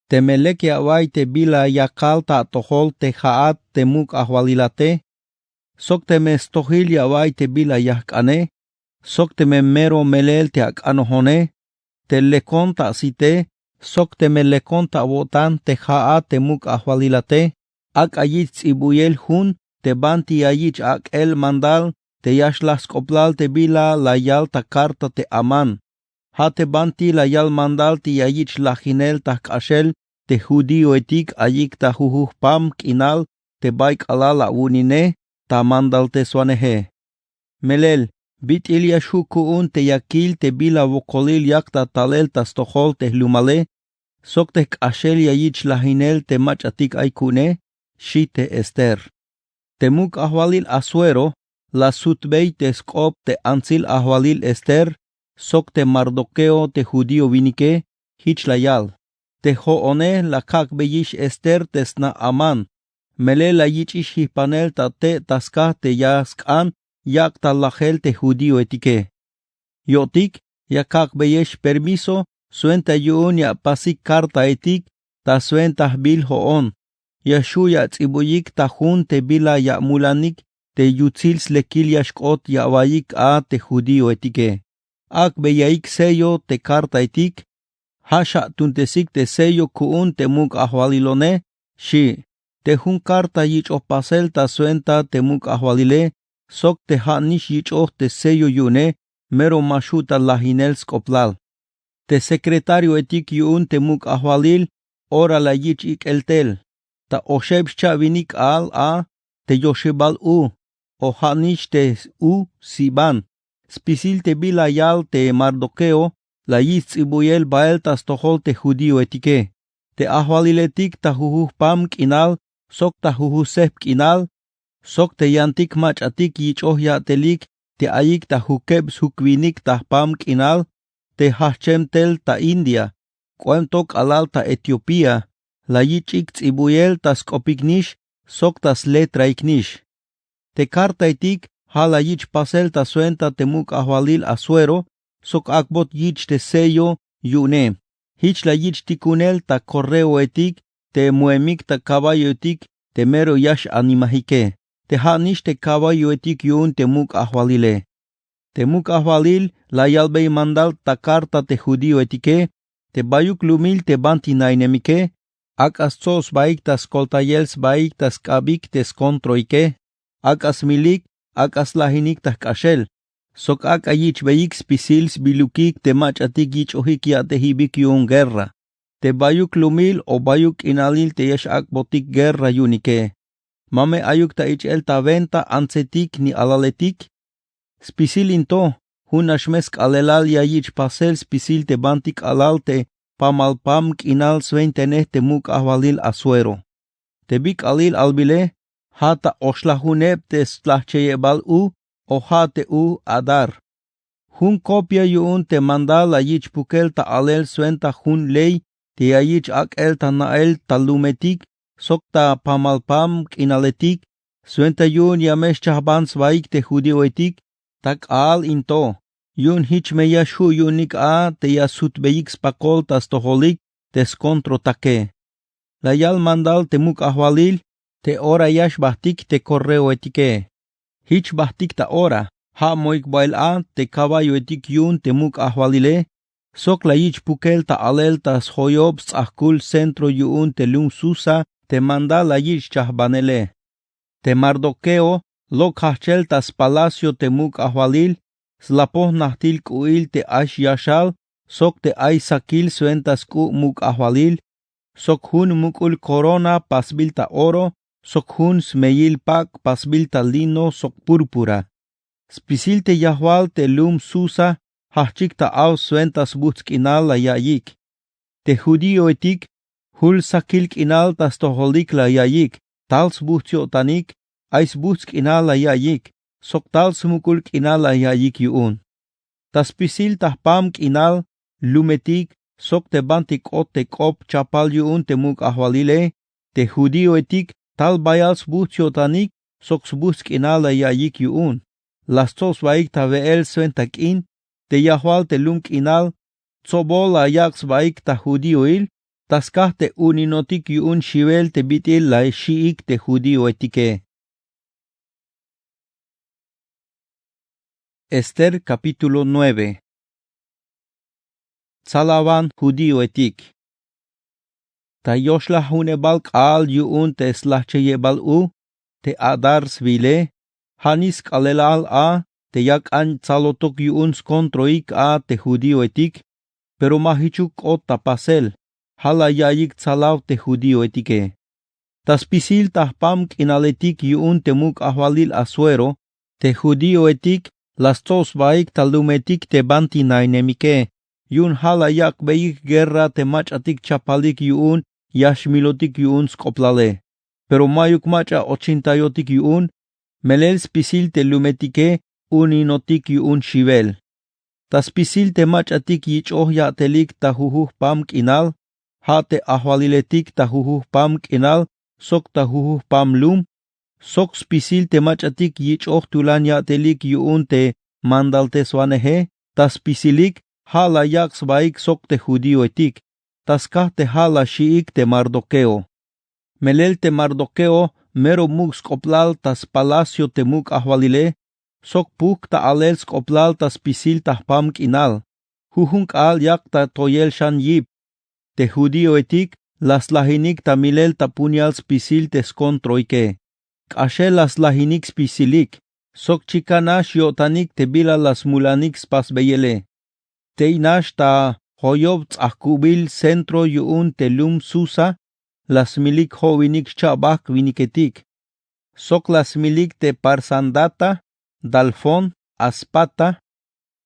Teme lek ya awa'iy te bila yakal ta atojol te ja'at te muk' ajwalilate sok teme stojil ya awa'iy te bila ya jk'ane sok teme mero melel te ak'anojone, te lekon ta asite sok teme lekon ta awo'tan te ja'at te muk' ajwalilate, ak'a yich' ts'ibuyel jun te banti ya yich' ak'el mandal te ya xlaj sk'oplal te bila la yal ta karta te Amán. Ja' te banti la yal mandal te ya yich' lajinel ta jk'axel te judíoetik ayik ta jujujpam k'inal te bay k'alal awu'unine ta mandalteswaneje. Melel bit'il ya xju' ku'un te ya kil te bila wokolil yak ta talel ta stojol te jlumale sok te jk'axel ya yich' lajinel te mach'atik ay ku'une, xchi te Ester. Te muk' ajwalil Asuero la sutbey te sk'op te antsil ajwalil Ester sok te Mardoqueo te judío winike, jich la yal: Te jo'one la kak'beyix Ester te sna Amán, melel la yich'ix jijpanel ta te' ta skaj te ya sk'an yak' ta lajel te judíoetike. Yo'tik ya kak'beyex permiso swenta yu'un ya apasik kartaetik ta swenta jbil jo'on. Ya xju' ya ats'ibuyik ta jun te bila ya amulanik te yutsil slekil ya xk'ot ya awa'iyik a te judíoetike. Ak'beyaik sello te kartaetik. Ja' xatuuntesik te sello ku'un te muk' ajwalilone, xchi'. Te jun karta yich'oj pasel ta swenta te muk' ajwalile sok te ja' nix yich'oj te sello yu'une mero ma xju' ta lajinel sk'oplal. Te sekretarioetik yu'un te muk' ajwalil ora la yich' ik'el tel ta oxeb xcha'winik k'aal a te yoxebal u o ja' nix te u siban spisil te bila yal te Mardoqueo la yich' ts'ibuyel bael ta stojol te judíoetike. Te ajwaliletik ta juju jpam k'inal sok ta juju sejp k'inal sok te yantik mach'atik yich'oj ya'telik te ayik ta jukeb sjukwinik ta jpam k'inal te jajchem tel ta India k'oem to k'alal ta Etiopía la yich'ik ts'ibuyel ta sk'opik nix sok ta sletraik nix. Te kartaetik ja' la yich' pasel ta swenta te muk' ajwalil Asuero sok ak'bot yich' te sello yu'une. Jich la yich' tikunel ta korreoetik te muemik ta kaballoetik te mero ya xanimajike te ja' nix te kaballoetik yu'un te muk' ajwalile. Te muk' ajwalil la yalbey mandal ta karta te judíoetike te bayuk lumil te banti nainemike ak'a stso' sbaik ta skoltayel sbaik ta sk'abik te skontroike ak'a smilik ak'a slajinik ta jk'axel sok ak'a yich'beyik spisil sbilukik te mach'atik yich'ojik ya'tejibik yu'un guerra te bayuk lumil o bayuk k'inalil te ya x'ak'botik guerra yu'unike. Ma me ayuk ta ich'el ta wenta antsetik ni alaletik? Spisil in to jun nax me sk'aalelal ya yich' pasel spisil te banti k'alal te pamal pam k'inal swentanej te muk' ajwalil Asuero. Te bi k'aalil albile ja' ta oxlajuneb te slajcheyebal u o ja' te u Adar. Jun kopia yu'un te mandal la yich' pukel ta alel swenta jun ley te ya yich' ak'el ta na'el ta lumetik sok ta pamal pam k'inaletik swenta yu'un ya me xchajban sbaik te judíoetik ta k'aal in to. Yu'un jich me ya xju' yu'unik a te ya sutbeyik spakol ta stojolik te skontrotake. La yal mandal te muk' ajwalil te ora ya xbajtik te korreoetike. Jich bajtik ta ora ja' moik bael a te kaballoetik yu'un te muk' ajwalile sok la yich' pukel ta alel ta sjoyob sts'ajkul centro yu'un te lum Susa te mandal la yich' chajbanele. Te Mardoqueo lok' jajchel ta spalacio te muk' ajwalil slapoj najtil k'u'il te ay xyaxal sok te ay sakil swenta sk'u' muk' ajwalil sok jun muk'ul korona pasbil ta oro sok jun smeyil pak' pasbil ta lino sok púrpura. Spisil te yajwal te lum Susa jajchik ta aw swenta sbujts' k'inal la ya'iyik. Te judíoetik jul sakil k'inal ta stojolik la ya'iyik. Tal sbujts' yo'tanik ay sbujts' k'inal la ya'iyik sok tal smuk'ul k'inal la ya'iyik yu'un. Ta spisil ta jpam k'inal lumetik sok te banti k'ot te k'op chapal yu'un te muk' ajwalile te judíoetik tal bayal sbujts' yo'tanik sok sbujts' k'inal la ya'iyik yu'un. La stsob sbaik ta we'el swenta k'in te yajwal te lum k'inal tsobol la yak' sbaik ta judíoil ta skaj te u'uninotik yu'un xiwel te bit'il la xi'ik te judíoetike. Ester capítulo nueve. Tsalawan judíoetik. Ta yoxlajunebal k'aal yu'un te slajcheyebal u te Adar swile ja' nix sk'aalelal a te yak'an tsalotok yu'un skontroik a te judíoetik. Pero ma jichuk k'ot ta pasel ja' la ya'iyik tsalaw te judíoetike. Ta spisil ta jpam k'inaletik yu'un te muk' ajwalil Asuero te judíoetik la stsob sbaik ta lumetik te banti nainemike. Yu'un ja' la yak'beyik guerra te mach'atik chapalik yu'un ya xmilotik yu'un sk'oplale. Pero mayuk mach'a ochintayotik yu'un melel spisil te lumetike u'uninotik yu'un xiwel. Ta spisil te mach'atik yich'oj ya'telik ta juju jpam k'inal ja' te ajwaliletik ta juju jpam k'inal sok ta juju jpam lum sok spisil te mach'atik yich'oj tulan ya'telik yu'un te mandalteswaneje ta spisilik ja' la yak' sbaik sok te judíoetik ta skaj te ja' la xi'ik te Mardoqueo. Melel te Mardoqueo mero muk' sk'oplal ta spalacio te muk' ajwalile sok pujk' ta alel sk'oplal ta spisil ta jpam k'inal. Jujun k'aal yak' ta toyel xan yip. Te judíoetik la slajinik ta milel ta puñal spisil te skontroike. K'axel la slajinik spisilik sok chikan nax yo'tanik te bila la smulanik spasbeyele. Tey nax ta joyob ts'ajkubil centro yu'un te lum Susa la smilik jo'winik xcha'bajk' winiketik. Sok la smilik te Parsandata, Dalfón, Aspata,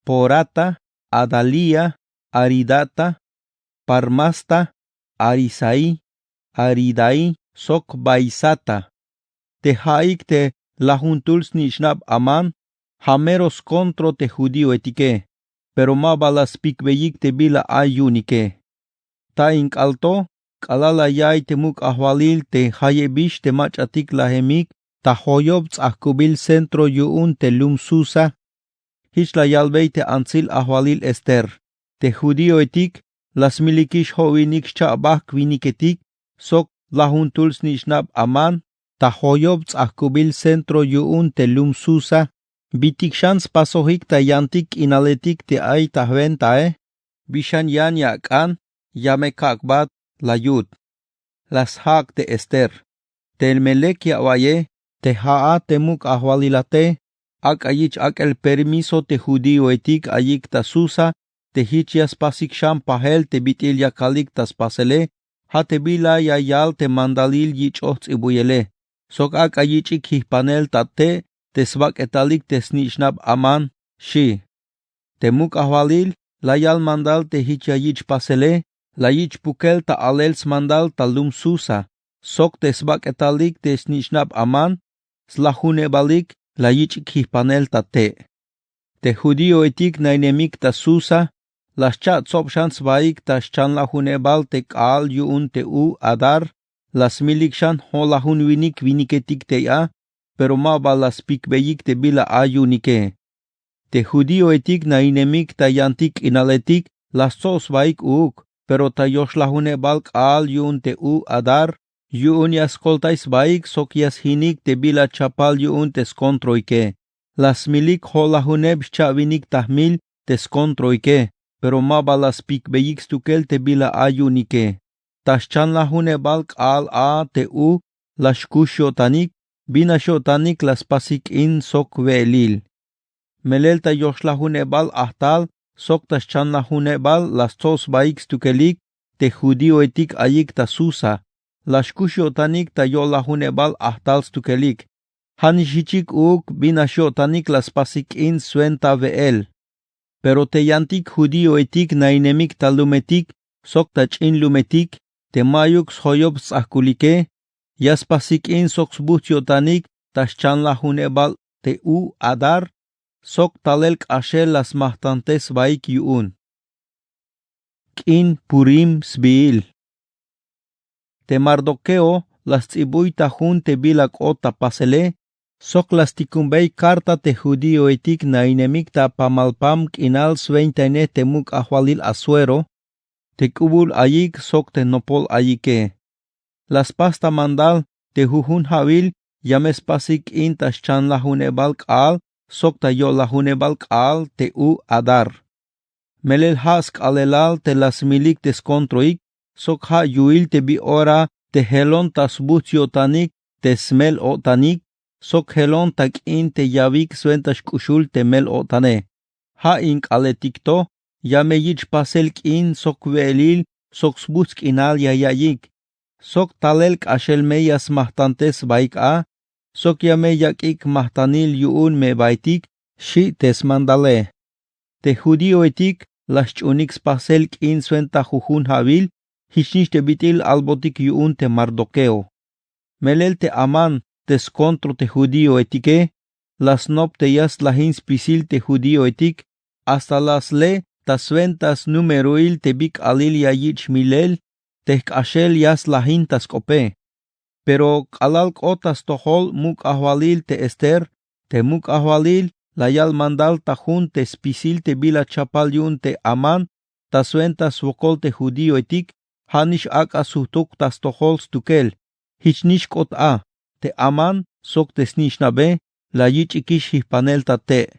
Porata, Adalía, Aridata, Parmasta, Arisaí, Aridaí sok Baisata. Te ja'ik te lajuntul snich'nab Amán ja' mero skontro te judíoetike, pero ma ba la spikbeyik te bila ay yu'unike. Ta in k'aal to k'alal la ya'iy te muk' ajwalil te jayebix te mach'atik lajemik ta joyob ts'ajkubil centro yu'un te lum Susa. Jich la yalbey te antsil ajwalil Ester: Te judíoetik la smilikix jo'winik xcha'bajk' winiketik sok lajuntul snich'nab Amán ta joyob ts'ajkubil centro yu'un te lum Susa. Bitik xan spasojik ta yantik k'inaletik te ay ta jwentae? Bi xan yan ya ak'an? Ya me kak'bat, la yut. La sjak' te Ester: Teme lek ya awa'iye, te ja'a te muk' ajwalilate, ak'a yich' ak'el permiso te judíoetik ayik ta Susa te jich ya spasik xan pajel te bit'il yakalik ta spasele. Ja' te bila ya yal te mandalil yich'oj ts'ibuyele, sok ak'a yich'ik jijpanel ta te' te sbak'etalik te snich'nab Amán, xi'. Te muk' ajwalil la yal mandal te jich ya yich' pasele, la yich' pukel ta alel smandal ta lum Susa sok te sbak'etalik te snich'nab Amán slajunebalik la yich'ik jijpanel ta te'. Te judíoetik nainemik ta Susa la xcha' tsob xan sbaik ta xchanlajunebal te k'aal yu'un te u Adar. La smilik xan jo'lajunwinik winiketik tey a, pero ma ba la spikbeyik te bila ay yu'unike. Te judíoetik nainemik ta yantik k'inaletik la stso' sbaik uuk, pero ta yoxlajunebal k'aal yu'un te u Adar yu'un ya skoltay sbaik sok ya sjinik te bila chapal yu'un te skontroike. La smilik jo'lajuneb xcha'winik ta jmil te skontroike, pero ma ba la spikbeyik stukel te bila ay yu'unike. Ta xchanlajunebal k'aal a te u la xkux yo'tanik, bin nax yo'tanik la spasik k'in sok we'elil. Melel ta yoxlajunebal ajtal sok ta xchanlajunebal la stso' sbaik stukelik te judíoetik ayik ta Susa, la xkux yo'tanik ta yo'lajunebal ajtal stukelik. Ja' nix jichik uuk bin nax yo'tanik la spasik k'in swenta we'el. Pero te yantik judíoetik nainemik ta lumetik sok ta ch'in lumetik, te ma'yuk sjoyob sts'ajkulike, ya spasik k'in sok sbujts' yo'tanik ta xchanlajunebal te u Adar sok talel k'axel la smajtantej sbaik yu'un. K'in Purim sbiil. Te Mardoqueo la sts'ibuy ta jun te bila k'ot ta pasele sok la stikumbey karta te judíoetik nainemik ta pamalpam k'inal swentaine te muk' ajwalil Asuero, te k'ubul ayik sok te nopol ayike. La spas ta mandal te jujun ja'wil ya me spasik k'in ta xchanlajunebal k'aal sok ta yo'lajunebal k'aal te u Adar. Melel ja' sk'aalelal te la smilik te skontroik sok ja' yu'il te bi ora te jelon ta sbujts' yo'tanik te smel-o'tanik sok jelon ta k'in te yawik swenta xk'uxul te mel-o'tane. Ja' in k'aaletik to ya me yich' pasel k'in sok we'elil sok sbujts' k'inal ya ya'iyik sok talel k'axel me ya smajtantej sbaik a sok ya me yak'ik jmajtanil yu'un me baytik, xi' te smandale. Te judíoetik la xch'uunik spasel k'in swenta jujun ja'wil jichnix te bit'il albotik yu'un te Mardoqueo. Melel te Amán te skontro te judíoetike la snop te ya slajin spisil te judíoetik, hasta la sle ta swenta snumeroil te bi k'aalil ya yich' milel te jk'axel ya slajin ta sk'ope. Pero k'alal k'ot ta stojol muk' ajwalil te Ester, te muk' ajwalil la yal mandal ta jun te spisil te bila chapal yu'un te Amán ta swenta swokol te judíoetik, ja' nix ak'a sujtuk ta stojol stukel. Jichnix k'ot a, te Amán sok te snich'nabe la yich'ikix jijpanel ta te'.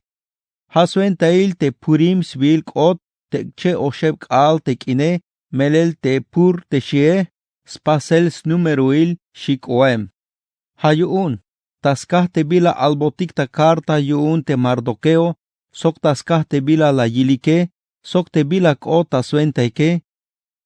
Ja' swentail te Purim sbiil k'ot te k'che' oxeb k'aal te k'ine, melel te pur te xi'e, spasel snumeroil xi k'oem. Ja' yu'un ta skaj te bila albotik ta karta yu'un te Mardokeo, sok ta skaj te bila la yilike, sok te bila k'ot ta swentaike,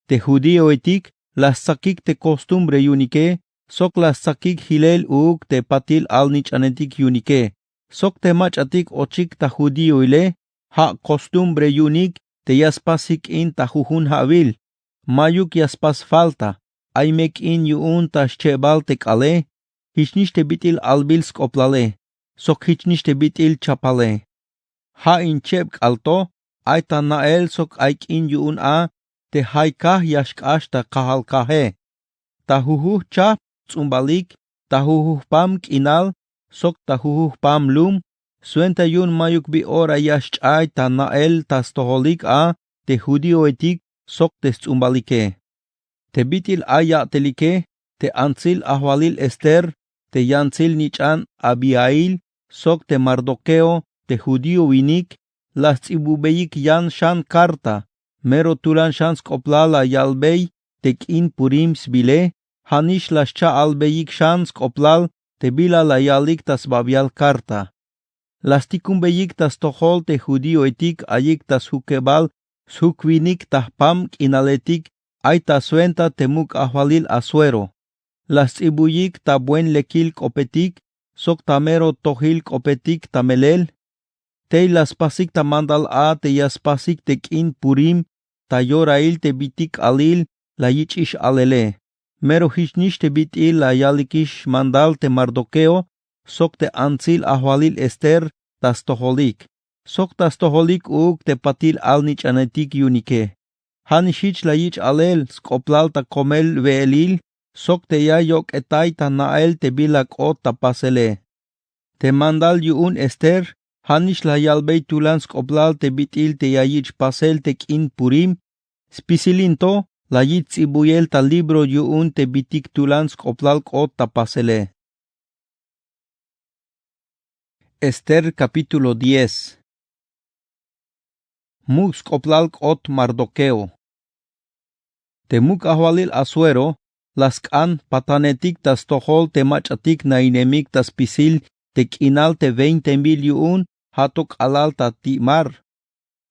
te judíoetik la stsakik te kostumbre yu'unike, sok la stsakik jilel uuk te patil alnich'anetik yu'unike, sok te mach'atik ochik ta judíoile. Ja' kostumbre yu'unik te ya spasik k'in ta jujun ja'wil, mayuk ya spas falta. Ay me k'in yu'un ta xchebal te k'aale, jichnix te bit'il albil sk'oplale, sok jichnix te bit'il chapale. Ja' in cheb k'al to ay ta na'el sok ay k'in yu'un a te jaykaj ya xk'ax ta kajal kaje, ta jujuj chajp ts'umbalik, ta jujuj pam k'inal, sok ta jujuj pam lum, swenta yu'un mayuk bi ora ya xch'ay ta na'el ta stojolik a te judíoetik sok te sts'umbalike. Te bit'il ay ya'telike, te antsil ajwalil Ester, te yantsil nich'an Abihail, sok te Mardokeo, te judío winik, la sts'ibubeyik yan xan karta, mero tulan xan sk'oplal la yalbey te k'in Purim sbile. Ja'nix la xcha'albeyik xan sk'oplal te bila la yalik ta sbabial karta. La stikumbeyik ta stojol te judíoetik ayik ta sjukebal sjuk winik ta jpam k'inaletik ay ta swenta te muk' ajwalil Asuero. La sts'ibuyik ta buen lekil k'opetik sok ta mero tojil k'opetik ta melel. Tey la spasik ta mandal a te ya spasik te k'in Purim ta yorail te bitik k'aalil la yich'ix alele. Mero jichnix te bit'il la yalikix mandal te Mardokeo sok te antsil ajwalil Ester ta stojolik, sok ta stojolik uuk te patil alnich'anetik yu'unike. Ja'nix jich la yich' alel sk'oplal ta komel we'elil sok te ya yok'etay ta na'el te bila k'ot ta pasele. Te mandal yu'un Ester, ja'nix la yalbey tulan sk'oplal te bit'il te ya yich' pasel te k'in Purim. Spisil in to la yich' ts'ibuyel ta libro yu'un te bitik tulan sk'oplal k'ot ta pasele. Ester capítulo diez. Muk' sk'oplal k'ot Mardokeo. Te muk' ajwalil Asuero la sk'an patanetik ta stojol te mach'atik na'inemik ta spisil te k'inal te veinte mil yu'un, ja' to k'alal ta ti' mar.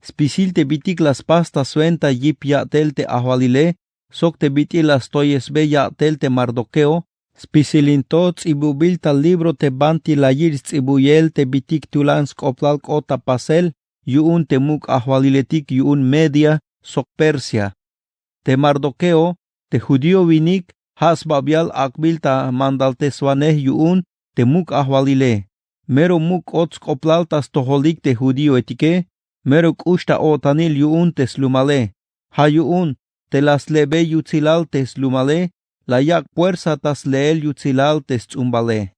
Spisil te bitik la spas ta swenta yip ya'tel te ajwalile sok te bit'il la stoyesbe ya'tel te Mardokeo, spisil in to ts'ibubil ta libro te banti la yich' sts'ibuyel te bitik tulan sk'oplal k'ot ta pasel yu'un te muk' ajwaliletik yu'un Media sok Persia. Te Mardokeo, te judío winik, ja' sbabial ak'bil ta mandalteswanej yu'un te muk' ajwalile. Mero muk' k'ot sk'oplal ta stojolik te judíoetike, mero k'ux ta o'tanil yu'un te slumale. Ja' yu'un te la sle'bey yutsilal te slumale, la yak' puersa ta sle'el yutsilal te sts'umbale.